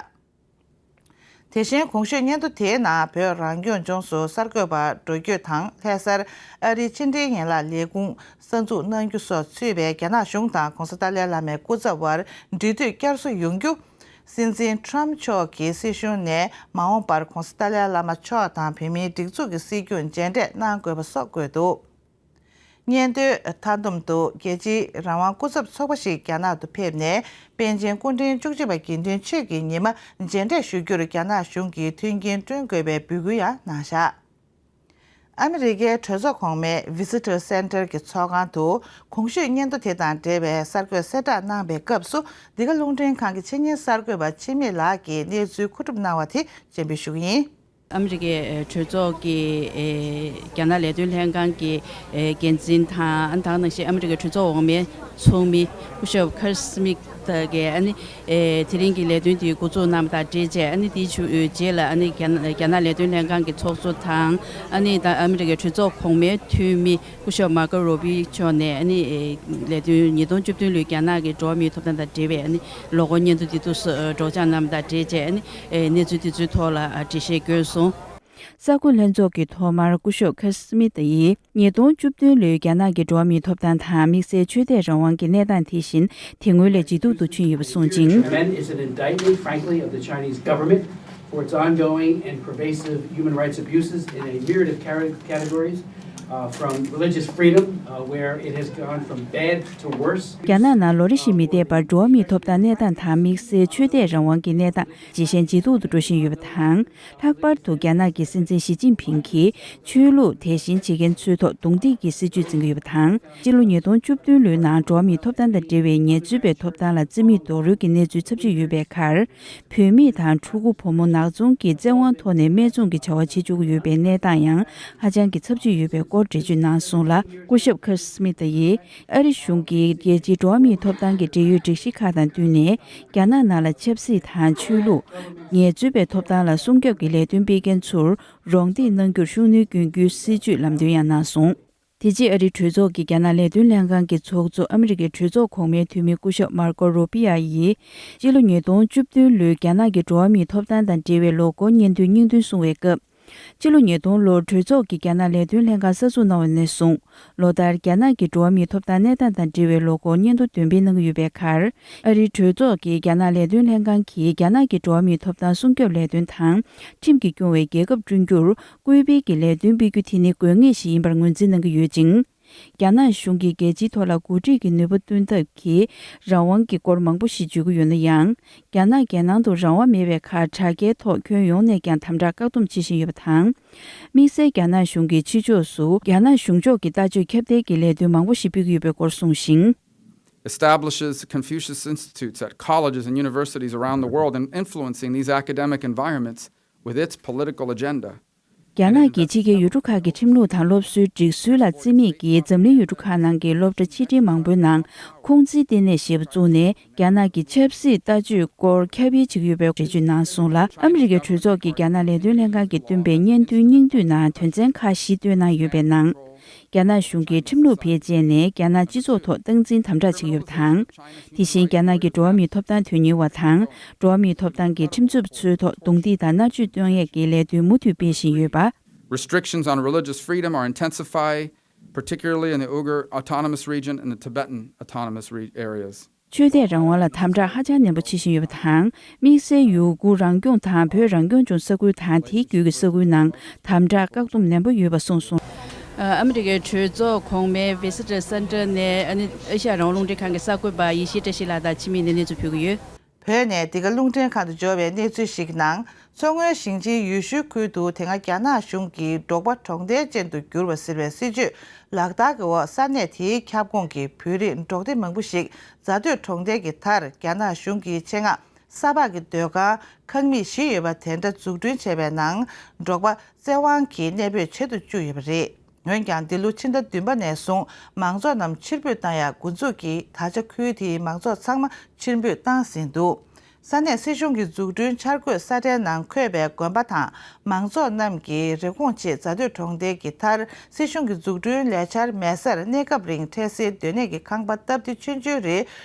དེ་བཞིན། གོང་ཞུས་སྙན་ཐོ་དེའི་ནང་། བོད་རང་སྐྱོང་ལྗོངས་སུ་གསར་འགོད་པ་འགྲོ་སྐྱོད་དང་། ལྷ་སར་ཨ་རིའི་ཕྱི་འབྲེལ་ཡན་ལག་ལས་ཁུངས་གསར་འཛུགས་གནང་རྒྱུ་སོགས་ཚུད་པའི་རྒྱ་ནག་གཞུང་དང་། ྋགོང་ས་ཏཱ་ལའི་བླ་མའི་སྐུ་ཚབ་དབར་འབྲེལ་མཐུད་བསྐྱར་གསོ་ཡོང་རྒྱུ། སྲིད་འཛིན་ཊརམ་མཆོག་གི་སྲིད་གཞུང་ནས་མ་འོངས་པར་ྋགོང་ས་ཏཱ་ལའི་བླ་མ་མཆོག་དང་བོད་མིའི་སྒྲིག་འཛུགས་ཀྱི་སྲིད་སྐྱོང་མཇལ་འཕྲད་གནང་དགོས་པ་སོགས་བཀོད་འདུག་སྙན་ཐོའི་མཐའ་བསྡོམས་དུ། རྒྱལ་སྤྱིའི་རང་དབང་སྐུ་ཚབ་ཚོགས་པ་ཞིག་རྒྱ་ནག་ཏུ་ཕེབས་ནས། པཎ་ཆེན་སྐུ་ཕྲེང་བཅུ་གཅིག་པ་དགེ་འདུན་ཆོས་ཀྱི་ཉི་མ་མཇལ་འཕྲད་ཞུ་རྒྱུར་རྒྱ་ནག་གཞུང་གིས་མཐུན་རྐྱེན་བསྐྲུན་དགོས་པའི་འབོད་སྐུལ་ཡང་གནང་བཞག་ཨ་མི་རི་ཀའི་གྲོས་ཚོགས་གོང་མའི་Visitor Center གྱི་ཚོགས་ཁང་དུ། གོང་ཞུས་སྙན་ཐོ་དེ་དང་འབྲེལ་བའི་གསར་འགོད་གསལ་བསྒྲགས་གནང་པའི་སྐབས་སུ། འདི་ག་རླུང་འཕྲིན་ཁང་གི་ཆེད་གཉེར་གསར་འགོད་པ་འཆི་མེད་ལགས་ཀྱིས་གནས་ཚུལ་མཁོ་སྒྲུབ་གནང་བ་དེ་སྤྱན་འབུལ་ཞུ་གི་ཡིན། ཨ་མི་རི་ཀའི་གྲོས་ཚོགས་ཀྱི་རྒྱ་ནག་ལས་དོན་ལྷན་ཁང་གི་འགན་འཛིན་དང་། ད་ག་ནང་བཞིན་ཨ་མི་རི་ཀའི་གྲོས་ཚོགས་འོག་མའི་ཚོགས་མི་སྐུ་ཞབས་ཁར་སི་མིད་ཀྱིས། ཨ་ནི་དེ་རིང་གི་ལས་དོན་དེ་འགོ་འཛུགས་གནང་བ་དང་འབྲེལ་བྱས། ཨ་ནི་དེའི་རྗེས་ལ། ཨ་ནི་རྒྱ་ནག་ལས་དོན་ལྷན་ཁང་གི་ཚོགས་གཙོ་དང་། ཨ་ནི་ད་ཨ་མི་རི་ཀའི་གྲོས་ཚོགས་གོང་མའི་འཐུས་མི་སྐུ་ཞབས་མར་ཀོ་རུ་བྷི་མཆོག་ནས། ཨ་ནི་ལས་དོན། ཉིས་སྟོང་བཅུ་བདུན་ལོའི་རྒྱ་ནག་གི་འགྲོ་བ་མིའི་ཐོབ་ཐང་དང་འབྲེལ་བའི། ཨ་ནི་ལོ་འཁོར་སྙན་ཐོ་དེ་ཚོ་སྒྲོག་སྦྱང་གནང་བ་དང་འབྲེལ་བྱས། ཨ་ནི་གནས་ཚུལ་དེ་ཚོའི་ཐོག་ལ་འགྲེལ་བཤད་བསྐྱོན་སོང་། གསར་འགོད་ལྷན་ཚོགས་ཀྱིས་ཐོག་མར་སྐུ་ཞབས་ཁར་སི་མིད་ཡིས་ཉིས་སྟོང་བཅུ་བདུན་ལོའི་རྒྱ་ནག་གི་འགྲོ་བ་མིའི་ཐོབ་ཐང་དང་། དམིགས་བསལ་ཆོས་དད་རང་དབང་གི་གནས་སྟངས་དེ་བཞིན་དེ་སྔོན་ལས་ཇེ་སྡུག་ཏུ་ཕྱིན་ཡོད་པ་གསུངས་ཅིང་། Amendment is an indictment, frankly, of the Chinese government for its ongoing and pervasive human rights abuses in a myriad of cate- categories, uh, from religious freedom, uh, where it has gone from bad to worse. རྒྱ་ནག་ནང་ལོ་རེ་བཞིན་མི་བདེ་བར་འགྲོ་བ་མིའི་ཐོབ་ཐང་གནས་སྟངས་དང་དམིགས་བསལ་ཆོས་དད་རང་དབང་གི་གནས་སྟངས་ཇེ་ཞན་ཇེ་སྡུག་ཏུ་འགྲོ་བཞིན་ཡོད་པ་དང་། ལྷག་པར་དུ་རྒྱ་ནག་གི་སྲིད་འཛིན་ཞི་ཅིན་ཕིང་གིས་ཆོས་ལུགས་དད་ཞེན་བྱེད་མཁན་ཚོའི་ཐོག་རྡུང་རྡེག་གི་སྲིད་བྱུས་འཛིན་གྱི་ཡོད་པ་དང་། སྤྱི་ལོ་ཉིས་སྟོང་བཅུ་བདུན་ལོའི་ནང་འགྲོ་བ་མིའི་ཐོབ་ཐང་དང་འབྲེལ་བའི་ངལ་རྩོལ་པའི་ཐོབ་ཐང་ལ་བརྩི་མེད་རྡོག་རོལ་གྱི་གནས་ཚུལ་ཚབས་ཆེ་ཡོད་པའི་ཁར། བུད་མེད་དང་ཕྲུ་གུ་བུ་མོ་ནག་ཚོང་གིས་བཙན་དབང་ཐོག་ནས་སྨད་འཚོང་གི་བྱ་བ་བྱེད་བཅུག་གི་ཡོད་པའི་གནས་སྟངས་ཡང་ཧ་ཅང་གི་ཚབས་ཆེ་ཡོད་པའི་སྐོར་འགྲེལ་བརྗོད་གནང་སོང་ལ། སྐུ་ཞབས་ཁར་སི་མི་ཐ་ཡིས་ཨ་རི་གཞུང་གིས་རྒྱལ་སྤྱིའི་འགྲོ་བ་མིའི་ཐོབ་ཐང་གི་འབྲེལ་ཡོད་སྒྲིག་གཞི་ཁག་དང་བསྟུན་ནས། རྒྱ་ནག་ནང་ལ་ཆབ་སྲིད་དང་ཆོས་ལུགས། ངལ་རྩོལ་པའི་ཐོབ་ཐང་ལ་སྲུང་སྐྱོབ་ཀྱི་ལས་དོན་སྤེལ་མཁན་ཚོར་རོགས་འདེགས་གནང་རྒྱུར་ཤུགས་སྣོན་སྐྱོན་རྒྱུའི་སྲིད་བྱུས་ལམ་སྟོན་ཡང་གནང་སོང་། དེ་རྗེས་ཨ་རིའི་གྲོས་ཚོགས་ཀྱི་རྒྱ་ནག་ལས་དོན་ལྷན་ཁང་གི་ཚོགས་གཙོ་ཨ་མི་རི་ཀའི་གྲོས་ཚོགས་གོང་མའི་འཐུས་མི་སྐུ་ཞབས་མར་ཀོ་རུ་པི་ཡ་ཡིས། སྤྱི་ལོ་ཉིས་སྟོང་བཅུ་བདུན་ལོའི་རྒྱ་ནག་གི་འགྲོ་བ་མིའི་ཐོབ་ཐང་དང་འབྲེལ་བའི་ལོ་འཁོར་སྙན་ཐོའི་སྙིང་དོན་གསུང་བའི་སྐབས། སྤྱི་ལོ་ཉིས་སྟོང་ལོར་གྲོས་ཚོགས་ཀྱི་རྒྱ་ནག་ལས་དོན་ལྷན་ཁང་གསར་འཛུགས་གནང་བ་ནས་བཟུང་། ལོ་ལྟར་རྒྱ་ནག་གི་འགྲོ་བ་མིའི་ཐོབ་ཐང་གནས་སྟངས་དང་འབྲེལ་བའི་ལོ་འཁོར་སྙན་ཐོ་འདོན་སྤེལ་གནང་གི་ཡོད་པའི་ཁར། ཨ་རིའི་གྲོས་ཚོགས་ཀྱི་རྒྱ་ནག་ལས་དོན་ལྷན་ཁང་གིས་རྒྱ་ནག་གི་འགྲོ་བ་མིའི་ཐོབ་ཐང་སྲུང་སྐྱོབ་ལས་དོན་དང་། ཁྲིམས་ཀྱིས་སྐྱོང་བའི་རྒྱལ་ཁབ་བསྐྲུན་རྒྱུར། སྐུལ་སྤེལ་གྱི་ལས་དོན་སྤེལ་རྒྱུ་དེ་ནི་དགོས་ངེས་ཤིག་ཡིན་པར་ངོས་འཛིན་གནང་གི་ཡོད་ཅིང་། རྒྱ་ནག་གཞུང་གིས་རྒྱལ་སྤྱིའི་ཐོག་ལ་འགོ་ཁྲིད་ཀྱི་ནུས་པ་བཏོན་ཐབས་ཀྱི་རང་དབང་གི་སྐོར་མང་པོ་ཞིག་བརྗོད་ཀྱི་ཡོད་ན་ཡང་། རྒྱ་ནག་རྒྱལ་ནང་དུ་རང་དབང་མེད་པའི་ཁར། དྲ་རྒྱའི་ཐོག་ཁྱོན་ཡོངས་ནས་ཀྱང་དམ་དྲག་བཀག་སྡོམ་བྱེད་བཞིན་ཡོད་པ་དང་། དམིགས་བསལ་རྒྱ་ནག་གཞུང་གིས་ཕྱི་ཕྱོགས་སུ་རྒྱ་ནག་གཞུང་ཕྱོགས་ཀྱི་ལྟ་སྤྱོད་ཁྱབ་གདལ་གྱི་ལས་དོན་མང་པོ་ཞིག་སྤེལ་གྱི་ཡོད་པའི་སྐོར་གསུངས་ཤིང་། Establishes Confucius Institutes at colleges and universities around the world and influencing these academic environments with its political agenda. རྒྱ་ནག་གི་ཕྱི་རྒྱལ་ཡུལ་གྲུ་ཁག་གི་ཁྲིམས་ལུགས་དང་སློབ་གསོའི་སྒྲིག་སྲོལ་ལ་བརྩི་མེད་ཀྱིས་འཛམ་གླིང་ཡུལ་གྲུ་ཁག་ནང་གི་སློབ་གྲྭ་ཆེ་འབྲིང་མང་པོའི་ནང་ཁུང་ཙིའི་ལྟེ་གནས་ཞེས་པ་བཙུགས་ནས། རྒྱ་ནག་གི་ཆབ་སྲིད་ལྟ་སྤྱོད་སྐོར་ཁྱབ་སྤེལ་བྱེད་ཀྱི་ཡོད་པའི་འགྲེལ་བརྗོད་གནང་སོང་ལ། ཨ་མི་རི་ཀའི་གྲོས་ཚོགས་ཀྱི་རྒྱ་ནག་ལས་དོན་ལྷན་ཁང་གིས་བཏོན་པའི་སྙན་ཐོའི་སྙིང་བསྡུས་ནང་དོན་ཚན་ཁག་བཞི་བཏོན་གནང་ཡོད་པའི་ནང་། རྒྱ་ནག་གཞུང་གིས་ཁྲིམས་ལུགས་བེད་སྤྱད་ནས་རྒྱ་ནག་སྤྱི་ཚོགས་ཐོག་སྟངས་འཛིན་དམ་དྲག་བྱེད་ཀྱི་ཡོད་པ་དང་། དེ་བཞིན་རྒྱ་ནག་གི་འགྲོ་བ་མིའི་ཐོབ་ཐང་དོན་གཉེར་བ་དང་། འགྲོ་བ་མིའི་ཐོབ་ཐང་གི་ཁྲིམས་རྩོད་པ་ཚོའི་ཐོག་རྡུང་རྡེག་དང་མནར་གཅོད་གཏོང་ཡས་ཀྱི་ལས་དོན་མུ་མཐུད་སྤེལ་བཞིན་ཡོད་པ། Restrictions on religious freedom are intensifying, particularly in the Uyghur Autonomous Region and the Tibetan Autonomous Re- areas. ཆོས་དད་རང་དབང་ལ་དམ་དྲག་ཧ་ཅང་ནན་པོ་བྱེད་བཞིན་ཡོད་པ་དང་། དམིགས་བསལ་ཡུ་གུར་རང་སྐྱོང་དང་བོད་རང་སྐྱོང་ལྗོངས་ས་ཁུལ་དང་དེའི་བརྒྱུད་ཀྱི་ས་ཁུལ་ནང་དམ་དྲག་བཀག་སྡོམ་ནན་པོ་ཡོད་པ་གསུངས་སོང་། ཨ་མི་རི་ཀའི་གྲོས་ཚོགས་གོང་མའི་Visitor Center ནས་ཨ་ནི་ཨེ་ཤ་ཡ་རང་དབང་རླུང་འཕྲིན་ཁང་གི་གསར་འགོད་པ་ཡེ་ཤེས་བཀྲ་ཤིས་ལགས་དང་འཆི་མེད་ནས་གནས་ཚུལ་ཕུལ་གྱི་ཡོད། བོད་ནས་འདི་ག་རླུང་འཕྲིན་ཁང་དུ་འབྱོར་བའི་གནས་ཚུལ་ཞིག་ནང་། མཚོ་སྔོན་ཞིང་ཆེན་ཡུལ་ཤུལ་ཁུལ་དུ་དེ་སྔ་རྒྱ་ནག་གཞུང་གིས་འབྲོག་པ་གྲོང་རྡལ་ཅན་དུ་བསྒྱུར་བ་ཟེར་བའི་སྲིད་བྱུས་ལག་བསྟར་གྱི་འོག་ས་གནས་དེའི་ཁྱབ་ཁོངས་ཀྱི་བོད་རིགས་འབྲོག་སྡེ་མང་པོ་ཞིག་རྫ་སྟོད་གྲོང་རྡལ་གྱི་མཐར་རྒྱ་ནག་གཞུང་གི་ཆེད་མངགས་ས་ཕག་གི་སྡོད་ཁང་ཁང་མིག་བཞི་ཡོད་པ་དེ་འདྲ་འཛུགས་སྐྲུན་བྱས་པའི་ནང་འབྲོག་པ་བཙན་དབང་གིས་གནས་སྤོས་བྱེད་དུ་བཅུག་ཡོད་པ་རེད། འོན་ཀྱང་། འདི་ལོ་ཕྱི་ཟླ་བདུན་པ་ནས་བཟུང་མང་ཚོགས་རྣམས་ཕྱིར་འབུད་བཏང་ཡག་འགོ་འཛུགས་ཀྱིས་ད་ཆ་ཁུལ་དེའི་མང་ཚོགས་ཚང་མ་ཕྱིར་འབུད་བཏང་ཟིན་འདུག་ས་གནས་སྲིད་གཞུང་གི་འཛུགས་སྐྲུན་འཆར་འགོད་ས་ཁྲའི་ནང་འཁོད་པའི་དགོན་པ་དང་མང་ཚོགས་རྣམས་ཀྱི་རེ་སྐོང་ཆེད་རྫ་སྟོད་གྲོང་རྡལ་གྱི་མཐར་སྲིད་གཞུང་གི་འཛུགས་སྐྲུན་ལས་འཆར་མེད་སར་གནས་སྐབས་རིང་འཕྲལ་སེལ་སྡོད་གནས་ཀྱི་ཁང་པ་སྟབས་བདེ་ཆུང་ཆུང་རེ་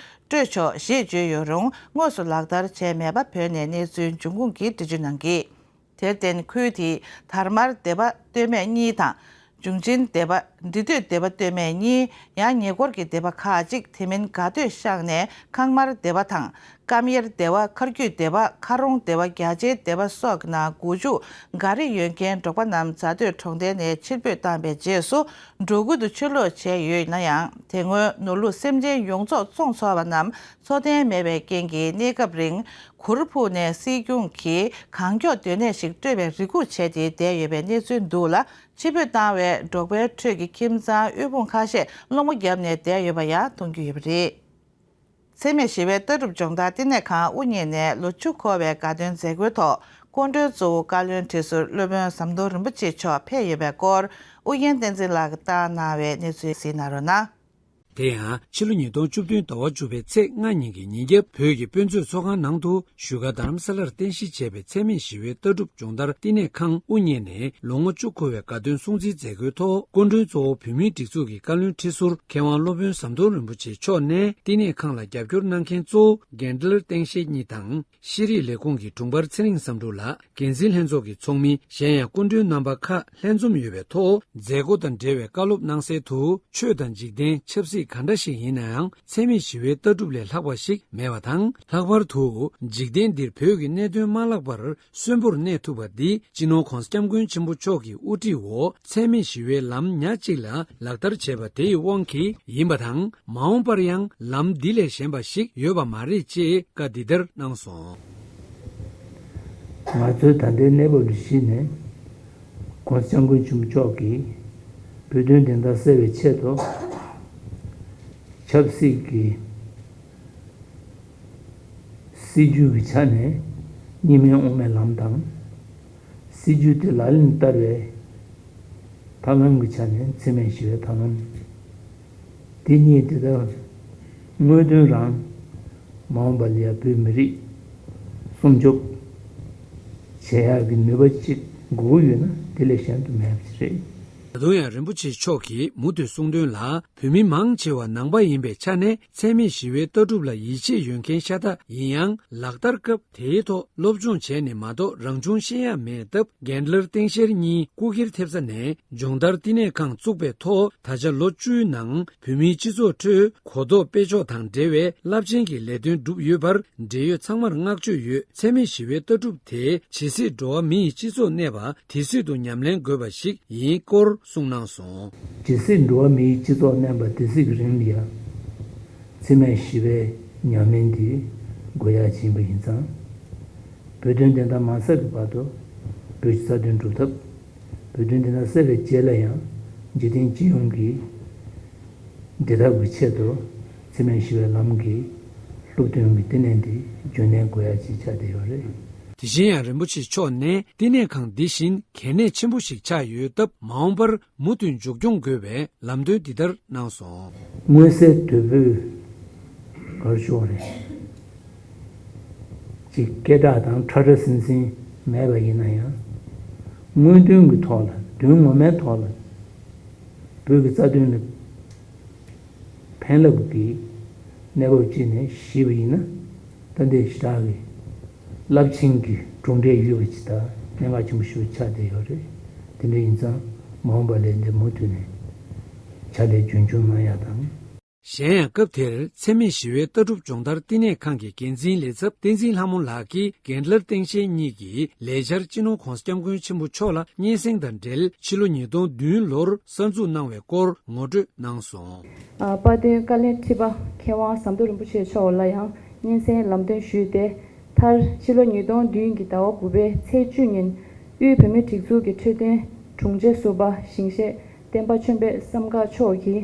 སྤྲོད་ཆོག་ཞེས་བརྗོད་ཡོད་རུང་དངོས་སུ་ལག་བསྟར་བྱས་མེད་པ་བོད་ནས་གནས་ཚུལ་འབྱུང་ཁུངས་ཀྱིས་འགྲེལ་བརྗོད་གནང་གིས། དེར་བརྟེན་ཁུལ་དེའི་དར་དམར་སྡེ་པ་སྟོད་སྨད་གཉིས་དང་། འབྱུང་ཆེན་སྡེ་པ། འབྲི་སྟོད་སྡེ་པ་སྟོད་སྨད་གཉིས། ཡང་ཉེ་འཁོར་གྱི་སྡེ་པ་ཁག་ཅིག་དེ་མིན་དགའ་སྟོད་ཤག་ནས་ཁང་དམར་སྡེ་པ་དང་། སྐམ་གཡེར་སྡེ་པ། མཁར་རྒྱུད་སྡེ་པ། མཁར་རོང་སྡེ་པ། རྒྱ་ཆེའི་སྡེ་པ་སོགས་ཀྱི་ནང་སྒོ་ཕྱུགས་འགའ་རེ་ཡོད་མཁན་འབྲོག་པ་རྣམས་རྫ་སྟོད་གྲོང་རྡལ་ནས་ཕྱིར་འབུད་བཏང་པའི་རྗེས་སུ་འབྲོག་ཁུལ་དུ་ཕྱིར་ལོག་བྱས་ཡོད་ན་ཡང་། དེ་སྔོན་ནོར་ལུག་སེམས་ཅན་ཡོངས་རྫོགས་བཙོངས་ཚར་བ་རྣམས་འཚོ་རྟེན་མེད་པའི་རྐྱེན་གྱིས་གནས་སྐབས་རིང་གུར་ཕུབ་ནས་སྲིད་སྐྱོང་གིས་གང་མགྱོགས་སྡོད་གནས་ཤིག་སྤྲོད་པའི་རེ་སྒུག་བྱས་ཏེ་བསྡད་ཡོད་པའི་གནས་ཚུལ་འདུག་ལ། ཕྱིར་འབུད་བཏང་བས་འབྲོག་པའི་ཁྲོད་ཀྱི་ཁྱིམ་ཚང་དབུལ་ཕོངས་ཁ་ཤས་སློང་མོ་བརྒྱབ་ནས་བསྡད་ཡོད་པ་ཡང་མཐོང་རྒྱུ་ཡོད་པ་རེད། འཚེ་མེད་ཞི་བའི་ལྟ་གྲུབ་སྦྱོང་བརྡར་བསྟི་གནས་ཁང་དབུ་བརྙེས་ནས་ལོ་བཅུ་འཁོར་བའི་དགའ་སྟོན་མཛད་སྒོའི་ཐོག་སྐུ་མགྲོན་གཙོ་བོ་བཀའ་བློན་ཁྲི་ཟུར་སློབ་དཔོན་ཟམ་གདོང་རིན་པོ་ཆེ་མཆོག་ཕེབས་ཡོད་པའི་སྐོར་ཨུ་རྒྱན་བསྟན་འཛིན་ལགས་ཀྱིས་བཏང་གནང་བའི་གནས་ཚུལ་གཟིགས་གནང་རོགས་གནང་། དེ་ཡང་ཕྱི་ལོ་ཉིས་སྟོང་བཅུ་བདུན་ཟླ་བ་བཅུ་པའི་ཚེས་ལྔ་ཉིན་གྱི་ཉིན་རྒྱབ་བོད་ཀྱི་དཔེ་མཛོད་ཚོགས་ཁང་ནང་དུ་བཞུགས་སྒར་རྡ་རམ་ས་ལར་རྟེན་གཞི་བྱས་པའི་འཚེ་མེད་ཞི་བའི་ལྟ་གྲུབ་སྦྱོང་བརྡར་བསྟི་གནས་ཁང་དབུ་བརྙེས་ནས་ལོ་ངོ་བཅུ་འཁོར་བའི་དགའ་སྟོན་སྲུང་བརྩི་མཛད་སྒོའི་ཐོག་སྐུ་མགྲོན་གཙོ་བོ་བོད་མིའི་སྒྲིག་འཛུགས་ཀྱི་བཀའ་བློན་ཁྲི་ཟུར་མཁས་དབང་སློབ་དཔོན་ཟམ་གདོང་རིན་པོ་ཆེ་མཆོག་ནས་བསྟི་གནས་ཁང་ལ་རྒྱབ་སྐྱོར་གནང་མཁན་གཙོ་བོ་རྒན་ཌལ་བསྟན་ཤེས་གཉིས་དང་། ཤེས་རིག་ལས་ཁུངས་ཀྱི་དྲུང་འཕར་ཚེ་རིང་བསམ་འགྲུབ་ལགས། འགན་འཛིན་ལྷན་ཚོགས་ཀྱི་ཚོགས་མི་གཞན་ཡང་སྐུ་མགྲོན་རྣམ་པ་ཁག་ལྷན་འཛོམས་ཡོད་པའི་ཐོག་མཛད་སྒོ་དང་འབྲེལ་བའི་བཀའ་སློབ་གནང་གསལ་དུ། ཆོས་དང་འཇིག་རྟེན། ཆབ་སྲིད། གང་འདྲ་ཞིག་ཡིན་ན་ཡང་འཚེ་མེད་ཞི་བའི་ལྟ་གྲུབ་ལས་ལྷག་པ་ཞིག་མེད་པ་དང་། ལྷག་པར་དུ་འཇིག་རྟེན་འདིར་བོད་ཀྱི་གནད་དོན་མ་ལྷག་པར་གསོན་པོར་གནས་ཐུབ་པ་འདི་སྤྱི་ནོར་༧གོང་ས་༧སྐྱབས་མགོན་ཆེན་པོ་མཆོག་གི་དབུ་ཁྲིད་འོག་འཚེ་མེད་ཞི་བའི་ལམ་ཉག་གཅིག་ལ་ལག་བསྟར་བྱས་པ་དེའི་དབང་གིས་ཡིན་པ་དང་། མ་འོངས་པར་ཡང་ལམ་འདི་ལས་གཞན་པ་ཞིག་ཡོད་པ་མ་རེད་ཅེས་བཀའ་འདི་ལྟར་གནང་སོང་། ང་ཚོའི་ད་ལྟའི་གནས་བབ་ལ་གཞིགས་ནས། ༸གོང་ས་༸སྐྱབས་མགོན་ཆེན་པོ་མཆོག་གིས་བོད་དོན་བདེན་མཐའ་གསལ་བའི་ཆེད་དུ། ཆབ་སྲིད་ཀྱི་སྲིད་ཇུས་ཀྱི་ཆ་ནས་གཉིས་སྨན་དབུ་མའི་ལམ་དང་། སྲིད་ཇུས་དེ་ལག་ལེན་བསྟར་བའི་ཐབས་ལམ་གྱི་ཆ་ནས་འཚེ་མེད་ཞི་བའི་ཐབས་ལམ། དེ་གཉིས་དེ་ལྟར་དངོས་དོན་རང་མ་འོངས་པ་ལ་ཡང་བོད་མི་རིགས་སྲུང་སྐྱོབ་བྱེད་ཡག་གི་ནུས་པ་ཅིག་དགོས་ཀྱི་ཡོད་ན་དེ་ལས་གཞན་དུ་མེད་པ་ཞིག་རེད། ད་དུང་ཡང་རིན་པོ་ཆེ་མཆོག་གིས་མུ་མཐུད་གསུངས་དོན་ལ། བོད་མི་མང་ཆེ་བ་ནང་པ་ཡིན་པའི་ཆ་ནས་འཚེ་མེད་ཞི་བའི་ལྟ་གྲུབ་ལ་ཡིད་ཆེས་ཡོད་མཁན་ཤ་སྟག་ཡིན་ཡང་། ལག་བསྟར་སྐབས་དེའི་ཐོག་སློབ་སྦྱོང་བྱས་ནས་མ་གཏོགས་རང་བྱུང་ཤེས་ཡག་མེད་སྟབས། གྷན་ཌ་ལར་སྟངས་འཛིན་གཉིས་སྐུ་སྒེར་ཐེབས་རྩ་ནས་སྦྱོང་བརྡར་བསྟི་གནས་ཁང་བཙུགས་པའི་ཐོག་ད་ཆ་ལོ་བཅུའི་ནང་བོད་མིའི་སྤྱི་ཚོགས་ཁྲོད་གོ་རྟོགས་སྤེལ་ཕྱོགས་དང་འབྲེལ་བའི་རླབས་ཆེན་གྱི་ལས་དོན་བསྒྲུབས་ཡོད་པར། འབྲེལ་ཡོད་ཚང་མར་བསྔགས་བརྗོད་ཡོད། འཚེ་མེད་ཞི་བའི་ལྟ་གྲུབ་དེ་ཇི་སྲིད་འགྲོ་བ་མི་ཡི་སྤྱི་ཚོགས་གནས་པ་དེ་སྲིད་དུ་ཉམས་ལེན་དགོས་པ་ཞིག་ཡིན་སྐོར་གསུངས་གནང་སོང་། ཇི་སྲིད་འགྲོ་བ་མི་ཡི་སྤྱི་ཚོགས་གནས་པ་དེ་སྲིད་ཀྱི་རིང་ལ་ཡང་འཚེ་མེད་ཞི་བའི་ཉམས་ལེན་འདི་དགོས་ཡག་ཅིག་ཡིན་པ་ཡིན་ཙང་། བོད་དོན་བདེན་མཐའ་མ་གསལ་གྱི་བར་དུ་བོད་ཀྱི་རྩ་དོན་སྒྲུབ་ཐབས། བོད་དོན་བདེན་མཐའ་གསལ་བའི་རྗེས་ལ་ཡང་འཇིག་རྟེན་སྤྱི་ཡོངས་ཀྱི་བདེ་ཐབས་ཀྱི་ཆེད་དུ་འཚེ་མེད་ཞི་བའི་ལམ་གྱི་སློབ་སྟོན་གྱི་བསྟི་གནས་འདི་རྒྱུན་གནས་དགོས་ཡག་ཅིག་ཆགས་བསྡད་ཡོད་རེད། དེ་བཞིན་ཡང་རིན་པོ་ཆེ་མཆོག་ནས་བསྟི་གནས་ཁང་འདི་བཞིན་གལ་གནད་ཆེན་པོ་ཞིག་ཆགས་ཡོད་སྟབས། མ་འོངས་པར་མུ་མཐུད་མཇུག་སྐྱོང་དགོས་པའི་ལམ་སྟོན་འདི་ལྟར་གནང་སོང་། མངོན་གསལ་དོད་པོས་ག་རེ་ཞུ་དགོས་རེད། ཅིག་སྐད་གྲགས་དང་ཁྲ་ཁྲ་ཟིང་ཟིང་མེད་པ་ཡིན་ན་ཡང་། དངོས་དོན་གྱི་ཐོག་ལ། དོན་ངོ་མའི་ཐོག་ལ་བོད་ཀྱི་རྩ་དོན་ལ་ཕན་རླབས་ཀྱི་གནས་བབ་ཅིག་ནས་གཞིགས་པ་ཡིན་ན། ད་ལྟའི་ཞེ་དྲག་གི་རླབས་ཆེན་གྱི་གྲུབ་འབྲས་ཡོད་པ་ཅིག་དང་གནད་འགག་ཆེན་པོ་ཞིག་ཆགས་བསྡད་ཡོད་རེད། དེ་འདྲ་ཡིན་ཙང་མ་འོངས་པ་ལ་འདི་མུ་མཐུད་ནས་ཕྱག་ལས་རྒྱུན་འཁྱོངས་གནང་ཡག་དང་། གཞན་ཡང་། སྐབས་དེར་འཚེ་མེད་ཞི་བའི་ལྟ་གྲུབ་སྦྱོང་བརྡར་བསྟི་གནས་ཁང་གི་འགན་འཛིན་ལས་ཚབ་བསྟན་འཛིན་ལྷ་མོ་ལགས་ཀྱིས་གྷན་ཌ་ལར་སྟངས་འཛིན་གཉིས་ཀྱི་ལས་འཆར་སྤྱི་ནོར་༸གོང་ས་༸སྐྱབས་མགོན་ཆེན་པོ་མཆོག་ལ་སྙན་སེང་དང་འབྲེལ། ཕྱི་ལོ་ཉིས་སྟོང་བདུན་ལོར་གསར་འཛུགས་གནང་བའི་སྐོར་ངོ་སྤྲོད་གནང་སོང་། ཨ། དཔལ་ལྡན་བཀའ་བློན་ཁྲི་པ་མཁས་དབང་ཟམ་གདོང་རིན་པོ་ཆེ་མཆོག་ལ་ཡང་སྙན་སེང་ལམ་སྟོན་ཞུས་ཏེ། མཐར་ཕྱི་ལོ་ཉིས་སྟོང་བདུན་གྱི་ཟླ་བ་དགུ་པའི་ཚེས་བཅུ་ཉིན་དབུས་བོད་མིའི་སྒྲིག་འཛུགས་ཀྱི་འཕྲོད་བསྟེན་དྲུང་ཆེ་ཟུར་པ་ཞིང་གཤེགས་བསྟན་པ་ཆོས་འཕེལ་བསམ་འགག་མཆོག་གིས་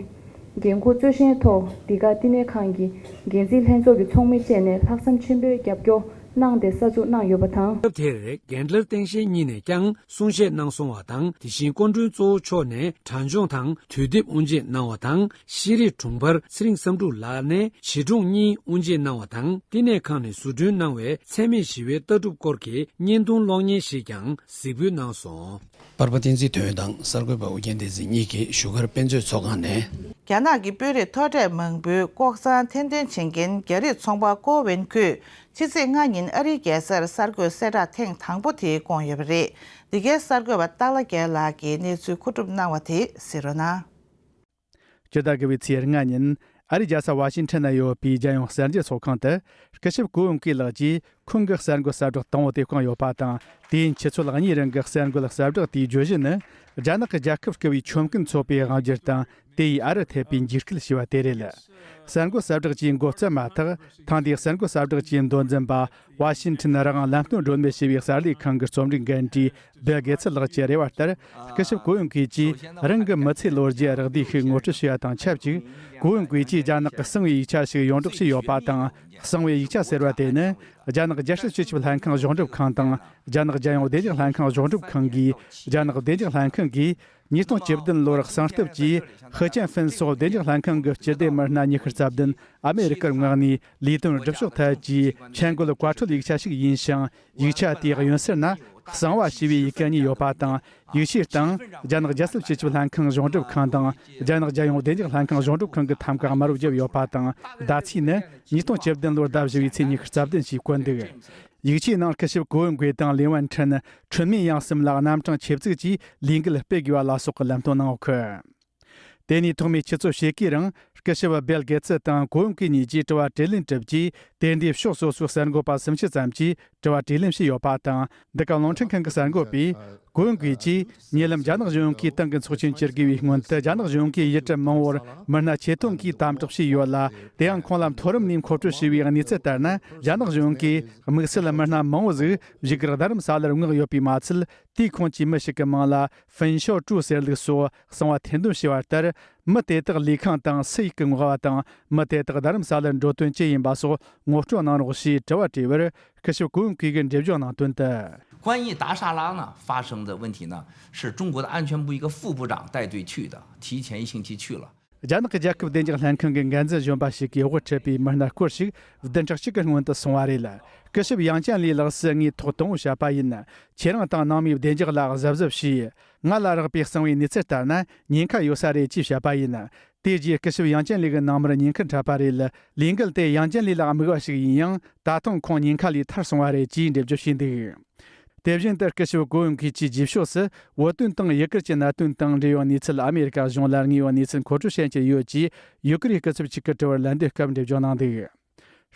འགན་ཁུར་གཙོ་ཆེན་ཐོག་འདི་ག་བསྟི་གནས་ཁང་གི་འགན་འཛིན་ལྷན་ཚོགས་ཀྱི་ཚོགས་མི་བཅས་ནས་ལྷག་བསམ་ཆེན་པོས་རྒྱབ་སྐྱོར་གནང་སྟེ་གསར་འཛུགས་གནང་ཡོད་པ་དང་། སྐབས་དེར་གྷན་ཌ་ལར་སྟངས་འཛིན་གཉིས་ནས་ཀྱང་གསུང་བཤད་གནང་སོང་བ་དང་། དེ་བཞིན་སྐུ་མགྲོན་གཙོ་བོ་མཆོག་ནས་དྲ་སྦྱོང་དང་དུས་དེབ་དབུ་འབྱེད་གནང་བ་དང་། ཤེས་རིག་དྲུང་འཕར་ཚེ་རིང་བསམ་འགྲུབ་ལགས་ནས་བྱིས་སྒྲུང་གཉིས་དབུ་འབྱེད་གནང་བ་དང་། བསྟི་གནས་ཁང་ནས་བཟོ་སྐྲུན་གནང་བའི་འཚེ་མེད་ཞི་བའི་ལྟ་གྲུབ་སྐོར་གྱི་བརྙན་ཐུང་གློག་བརྙན་ཞིག་ཀྱང་གཟིགས་འབུལ་གནང་སོང་། པར་པ་བསྟན་འཛིན་དོན་དང་གསར་འགོད་པ་ཨོ་རྒྱན་བསྟན་འཛིན་གཉིས་ཀྱིས་བཞུགས་སྒར་དཔེ་མཛོད་ཚོགས་ཁང་ནས། རྒྱ་ནག་གི་དཔོན་རིགས་མཐོ་གྲས་མང་པོའི་ལྐོག་ཟ་འཐེན་འདོན་བྱེད་མཁན་རྒྱ་རིགས་ཚོང་པ་ཀོ་ཝེན་ཁུས་ཕྱི་ཚེས་ལྔ་ཉིན་ཨ་རིའི་རྒྱལ་སར་གསར་འགོད་གསལ་བསྒྲགས་ཐེངས་དང་པོ་དེ་བསྐོངས་ཡོད་པ་རེད། འདི་གའི་གསར་འགོད་པ་སྟག་ལྷ་རྒྱལ་ལགས་ཀྱིས་གནས་ཚུལ་མཁོ་སྒྲུབ་གནང་བ་དེ་གཟིགས་རོགས་གནང་། སྤྱི་ཟླ་དགུ་པའི་ཚེས་ལྔ་ཉིན་ཨ་རིའི་རྒྱལ་ས་ཝ་ཤིང་ཊོན་ན་ཡོད་པའི་རྒྱལ་ཡོངས་གསར་འགྱུར་ཚོགས་ཁང་དུ་སྐུ་ཞབས་ཀོ་ཝུན་ཀུའེ་ལགས་ཀྱིས་ཁོང་གི་གསར་འགོད་གསལ་བསྒྲགས་དང་པོ་དེ་བསྐངས་ཡོད་པ་དང་། དུས་ཡུན་ཆུ་ཚོད་ལྔ་གཉིས་རིང་གི་གསར་འགོད་གསལ་བསྒྲགས་དེའི་བརྗོད་གཞི་ནི། རྒྱ་ནག་གི་རྒྱལ་ཁབ་བསྐལ་བའི་ཆོམ་རྐུན་ཚོགས་པའི་དབང་སྒྱུར་དང་། དེ་ཡིས་ཨ་རི་ཐེབས་པའི་འཇིགས་སྐུལ་ཞེས་པ་དེ་རེད། གསར་འགོད་གསལ་བསྒྲགས་ཀྱི་འགོ་བརྩམས་མ་ཐག་ཐེངས་འདིའི་གསར་འགོད་གསལ་བསྒྲགས་ཀྱི་མདོ་འཛིན་པ། ཝ་ཤིང་ཊོན་རང་དབང་ལམ་སྟོན་སྒྲོན་མེ་ཞེས་པའི་གསར་ལས་ཁང་གི་རྩོམ་སྒྲིག་འགན་འཁྲི་བྷིལ་གེ་ཚི་ལགས་ཀྱིས་རེ་བ་ལྟར། སྐུ་ཞབས་ཀོ་ཝུན་ཀུའེ་ཀྱིས་རང་གི་མི་ཚེའི་ལོ་རྒྱུས་རགས་བསྡུས་ཤིག་ངོ་སྤྲོད་ཞུ་ཡ་དང་ཆབས་ཅིག་ཀོ་ཝུན་ཀུའེ་ཀྱིས་རྒྱ་ནག་གི་གསང་བའི་ཡིག་ཆ་ཞིག་ཡོངས་གྲགས་བྱས་ཡོད་པ་དང་། གསང་བའི་ཡིག་ཆ་ཟེར་བ་དེ་ནི། རྒྱ་ནག་རྒྱལ་སྲིད་སྤྱི་ཁྱབ་ལྷན་ཁང་གཞུང་སྒྲུབ་ཁང་དང་། རྒྱ་ནག་རྒྱལ་ཡོངས་བདེ་འཇགས་ལྷན་ཁང་གཞུང་སྒྲུབ་ཁང་གིས། རྒྱ་ནག་བདེ་འཇགས་ལྷན་ཁང་གིས། ཉིས་སྟོང་བཅུ་བདུན་ལོར་གསང་སྟབས་ཀྱིས་ཧི་ཅན་ཧྥིན་སོགས་བདེ་འཇགས་ལྷན་ཁང་གི་སྤྱི་བདེ་མི་སྣ་ཉི་ཤུ་རྩ་བདུན་ཨ་མེ་རི་ཀར་མངགས་ནས་ལས་དོན་སྒྲུབ་ཕྱོགས་ཐད་ཀྱི་མཆན་འགོད་བཀའ་འཁྲོལ་ཡིག་ཆ་ཞིག་ཡིན་ཞིང་། ཡིག་ཆ་དེའི་གཡོན་ཟུར་ན་གསང་བ་ཞེས་པའི་ཡི་གེ་གཉིས་ཡོད་པ་དང་། ཡིག་ཆའི་སྟེང་རྒྱ་ནག་རྒྱལ་སྲིད་སྤྱི་ཁྱབ་ལྷན་ཁང་གཞུང་སྒྲུབ་ཁང་དང་། རྒྱ་ནག་རྒྱལ་ཡོངས་བདེ་འཇགས་ལྷན་ཁང་གཞུང་སྒྲུབ་ཁང་གི་ཐམ་ཀ་དམར་པོ་བརྒྱབ་ཡོད་པ་དང་། ཟླ་ཚེས་ནི་ཉིས་སྟོང་བཅུ་བདུན་ལོར་ཟླ་བཞི་པའི་ཚེས་ཉི་ཤུ་རྩ་བདུན་ཞེས་བཀོད་འདུག་ཡིག་ཆའི་ནང་སྐུ་ཞབས་ཀོ་ཝུན་ཀུའེ་དང་ལིན་ཝན་ཁྲིན། ཁྲུན་མིན་ཡང་གསུམ་ལ་རྣམ་གྲངས་ཆེ་བཙུགས་ཀྱིས་ལས་འགུལ་སྤེལ་དགོས་པ་ལ་སོགས་ཀྱི་ལམ་སྟོན་གནང་ཡོད་ཁུལ། དེ་ནས་ཐོག་མའི་ཆུ་ཚོད་ཕྱེད་ཀའི་རིང་ སྐུ་ཞབས་སྦེལ་གེ་ཚི་དང་གོ་ཡོན་ཀི་གཉིས་ཀྱིས་དྲི་བ་དྲིས་ལན་བསྒྲུབས་རྗེས། དེ་འདྲའི་ཕྱོགས་སོ་སོའི་གསར་འགོད་པ་སུམ་ཅུ་ཙམ་གྱིས་དྲི་བ་དྲིས་ལན་བྱས་ཡོད་པ་དང་། འདི་ག་རླུང་འཕྲིན་ཁང་གི་གསར་འགོད་པས། གོ་ཡོན་ཀི་གྱིས། ཉེ་ལམ་རྒྱ་ནག་གཞུང་གིས་ཏང་གི་ཚོགས་ཆེན་བཅུ་དགུ་བའི་སྔོན་དུ། རྒྱ་ནག་གཞུང་གིས་ཡུལ་གྲུ་མང་བོར་མི་སྣ་ཆེད་གཏོང་གིས་དམ་དྲག་བྱས་ཡོད་ལ། དེ་ཡང་ཁོང་ལ་མཐོ་རིམ་ནས་མཁོ་སྤྲོད་བྱས་པའི་གནས་ཚུལ་ལྟར་ན། རྒྱ་ནག་གཞུང་གིས་དམིགས་བསལ་མི་སྣ་མང་བོ་ཟིག་བཞུགས་སྒར་རྡ་རམ་ས་ལར་མངགས་ཡོད་པས་མ་ཚད། དེའི་ཁོངས་ཀྱི་མི་ཞིག་གི་མིང་ལ་ཧྥིན་ཤའོ་ཀྲུའུ་ཟེར་ལུགས་སོགས་གསང་བ་ཐེར་འདོན་བྱས་པ་ལྟར། མི་དེ་དག་ལས་ཁུངས་དང་སུ་ཞིག་གི་ངོ་བ་དང་། མི་དེ་དག་རྡ་རམ་ས་ལར་འགྲོ་དོན་ཅི་ཡིན་པ་སོགས་ངོ་སྤྲོད་གནང་རོགས་ཞེས་དྲི་བ་དྲིས་པར། སྐུ་ཞབས་གོ་ཡོན་ཀི་གིས་འགྲེལ་བརྗོད་གནང་དོན་དུ། 关于达沙拉呢发生的问题呢，是中国的安全部一个副部长带队去的，提前一星期去了。རྒྱ་ནག་གི་རྒྱལ་ཁབ་བདེ་འཇགས་ལྷན་ཁང་གི་འགན་འཛིན་གཞོན་པ་ཞིག་གིས་དབུ་ཁྲིད་པའི་མི་སྣ་སྐོར་ཞིག་བདུན་ཕྲག་གཅིག་གི་སྔོན་དུ་སོང་བ་རེད། སྐུ་ཞབས་ཡང་ཅན་ལི་ལགས་སུ་ངས་ཐོག་དང་པོ་བཤད་པ་ཡིན། ཁྱེད་རང་དང་ནང་མིའི་བདེ་འཇགས་ལ་གཟབ་གཟབ་བྱས། ང་ལ་རག་པའི་གསང་བའི་གནས་ཚུལ་ལྟར་ན། ཉེན་ཁ་ཡོད་ས་རེད་ཅེས་བཤད་པ་ཡིན། དེ་རྗེས་སྐུ་ཞབས་ཡང་ཅན་ལི་གི་ནང་མིར་ཉེན་ཁ་འཕྲད་པ་རེད། ལས་འགུལ་དེ་ཡང་ཅན་ལི་ལ་དམིགས་པ་ཞིག་ཡིན་ཡང་། ད་ཐེངས་ཁོང་ཉེན་ཁ་ལས་ཐར་སོང་བ་རེད་ཅེས་འགྲེལ་བརྗོད་བྱས་འདུག། དེ་བཞིན་དུ་སྐུ་ཞབས་གོ་ཡོན་ཀི་གྱིས་རྗེས་ཕྱོགས་སུ་བོད་དོན་དང་ཡུ་གུར་གྱི་གནད་དོན་དང་འབྲེལ་བའི་གནས་ཚུལ་ཨ་མེ་རི་ཀ་གཞུང་ལ་དངོས་ཡོད་གནས་ཚུལ་མཁོ་སྤྲོད་བྱེད་ཀྱི་ཡོད་ཅེས་ཡུ་གུར་ཡི་སྐུ་ཚབ་ཅིག་གིས་དྲི་བར་ལན་འདེབས་སྐབས་འགྲེལ་བརྗོད་གནང་འདུག།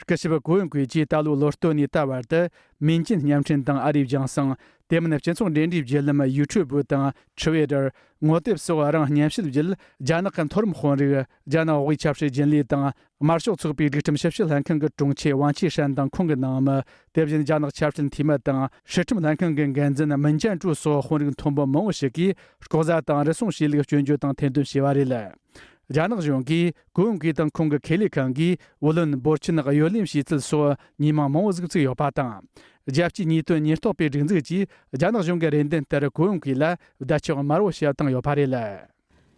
སྐུ་ཞབས་གོ་ཡོན་ཀི་གྱིས་ད་ལོའི་ལོ་སྟོད་ནས་ད་བར་དུ་མིན་ཅིན་བརྙན་འཕྲིན་དང་ཨ་རིའི་རྒྱང་སྲིང་། དེ་མིན་སྤྱི་ཚོགས་འབྲེལ་འདྲིས་བརྒྱུད་ལམ་ཡུ་ཊུབ་དང་ཊུ་ཝི་ཊར། ངོ་དེབ་སོགས་རང་སྙན་ཞུ་བརྒྱུད། རྒྱ་ནག་གི་མཐོ་རིམ་དཔོན་རིགས། རྒྱ་ནག་དབུས་ཆབ་སྲིད་རྒྱུན་ལས་དང་། དམར་ཤོག་ཚོགས་པའི་སྒྲིག་ཁྲིམས་ཞིབ་བཤེར་ལྷན་ཁང་གི་དྲུང་ཆེ་ཝང་ཆི་ཧྲན་དང་ཁོང་གི་ནང་མི། དེ་བཞིན་རྒྱ་ནག་ཆབ་སྲིད་འཐུས་མི་དང་། སྲིད་ཁྲིམས་ལྷན་ཁང་གི་འགན་འཛིན་མིན་ཅན་ཀྲུའུ་སོགས་དཔོན་རིགས་མཐོན་པོ་མང་བོ་ཞིག་གིས་ལྐོག་ཟ་དང་རུལ་སུངས་བྱས་ལུགས་སྐྱོན་བརྗོད་དང་ཐེར་འདོན་བྱས་པ་རེད། རྒྱ་ནག་གཞུང་གིས་གོ་ཡོན་ཀི་དང་ཁོང་གི་ཁེ་ལས་ཁང་གིས་བུ་ལོན་འབོར་ཆེན་གཡོ་ལེན་བྱས་ཚུལ་སོགས་ཉེས་མིང་མང་བོ་ཟིག་བཙུགས་ཡོད་པ་དང་། རྒྱལ་སྤྱིའི་ཉེས་དོན་ཉེན་རྟོག་པའི་སྒྲིག་འཛུགས་ཀྱིས་རྒྱ་ནག་གཞུང་གི་རེ་འདུན་ལྟར་གོ་ཡོན་ཀི་ལ་བརྡ་ཆོག་དམར་བོ་བྱས་བཏང་ཡོད་པ་རེད།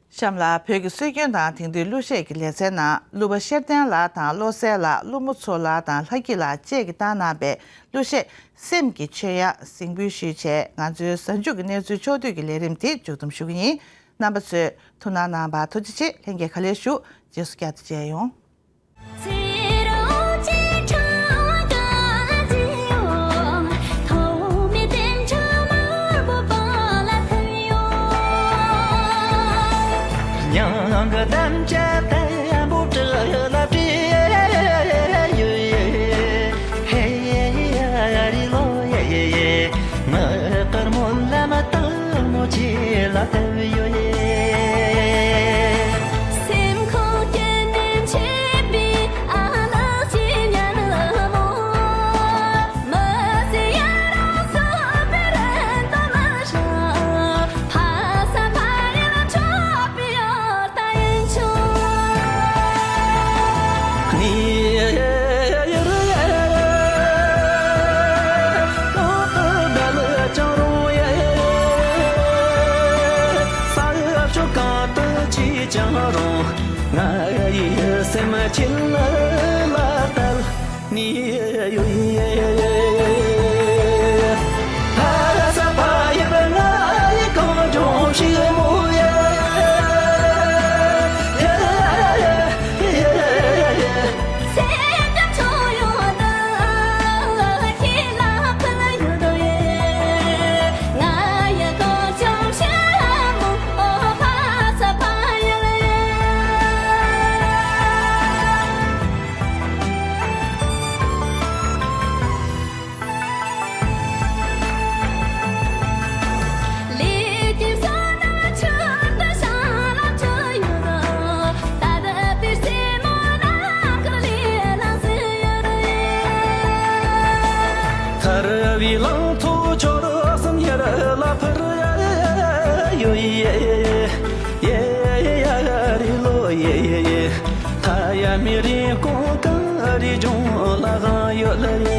གཤམ་ལ་བོད་ཀྱི་སྲོལ་རྒྱུན་དང་དེང་དུས་གླུ་གཞས་ཀྱི་ལེ་ཚན་ནང་གླུ་པ་ཤེར་བརྟན་ལགས་དང་བློ་གསལ་ལགས། ཀླུ་མོ་མཚོ་ལགས་དང་ལྷ་སྐྱིད་ལགས་བཅས་ཀྱིས་བཏང་གནང་པའི་གླུ་གཞས་སེམས་ཀྱི་མཆོད་ཡ་གཟིགས་འབུལ་ཞུས་བྱས། ང་ཚོའི་གཟའ་མཇུག་གི་གནས་ཚུལ་ཕྱོགས་བསྡུས་ཀྱི་ལས་རིམ་དེ་མཇུག་བསྡོམས་ཞུ་གི་ཡིན། རྣམ་པ་ཚོས་ཐུགས་སྣང་གནང་བར་ཐུགས་རྗེ་ཆེ། ལྷན་རྒྱས་ག་ལེར་བཞུགས། རྗེས་སུ་བསྐྱར་དུ་མཇལ་ཡོང་། ང་ཡི་སེམས་ཁྱེད་ལ་གཏད་ནས་ཡོད། ཕ་ས་ཕ་ཡི་ང་ཡི་གངས་ལྗོངས་ཕྱུག་མོ་ཡ། ཐར་བའི་ལང་ཚོ་ཁྱོད་སེམས་ཡར་ལ་འཕུར་ཡོད། ཡེ་ཡེ་ཡ་རི་ལོ་ཡེ་ཡེ། ཐ་ཡ་མི་རི་ཀོང་ཀང་རི་ལྗོངས་ལ་དབང་ཡོད་ལ་རེ།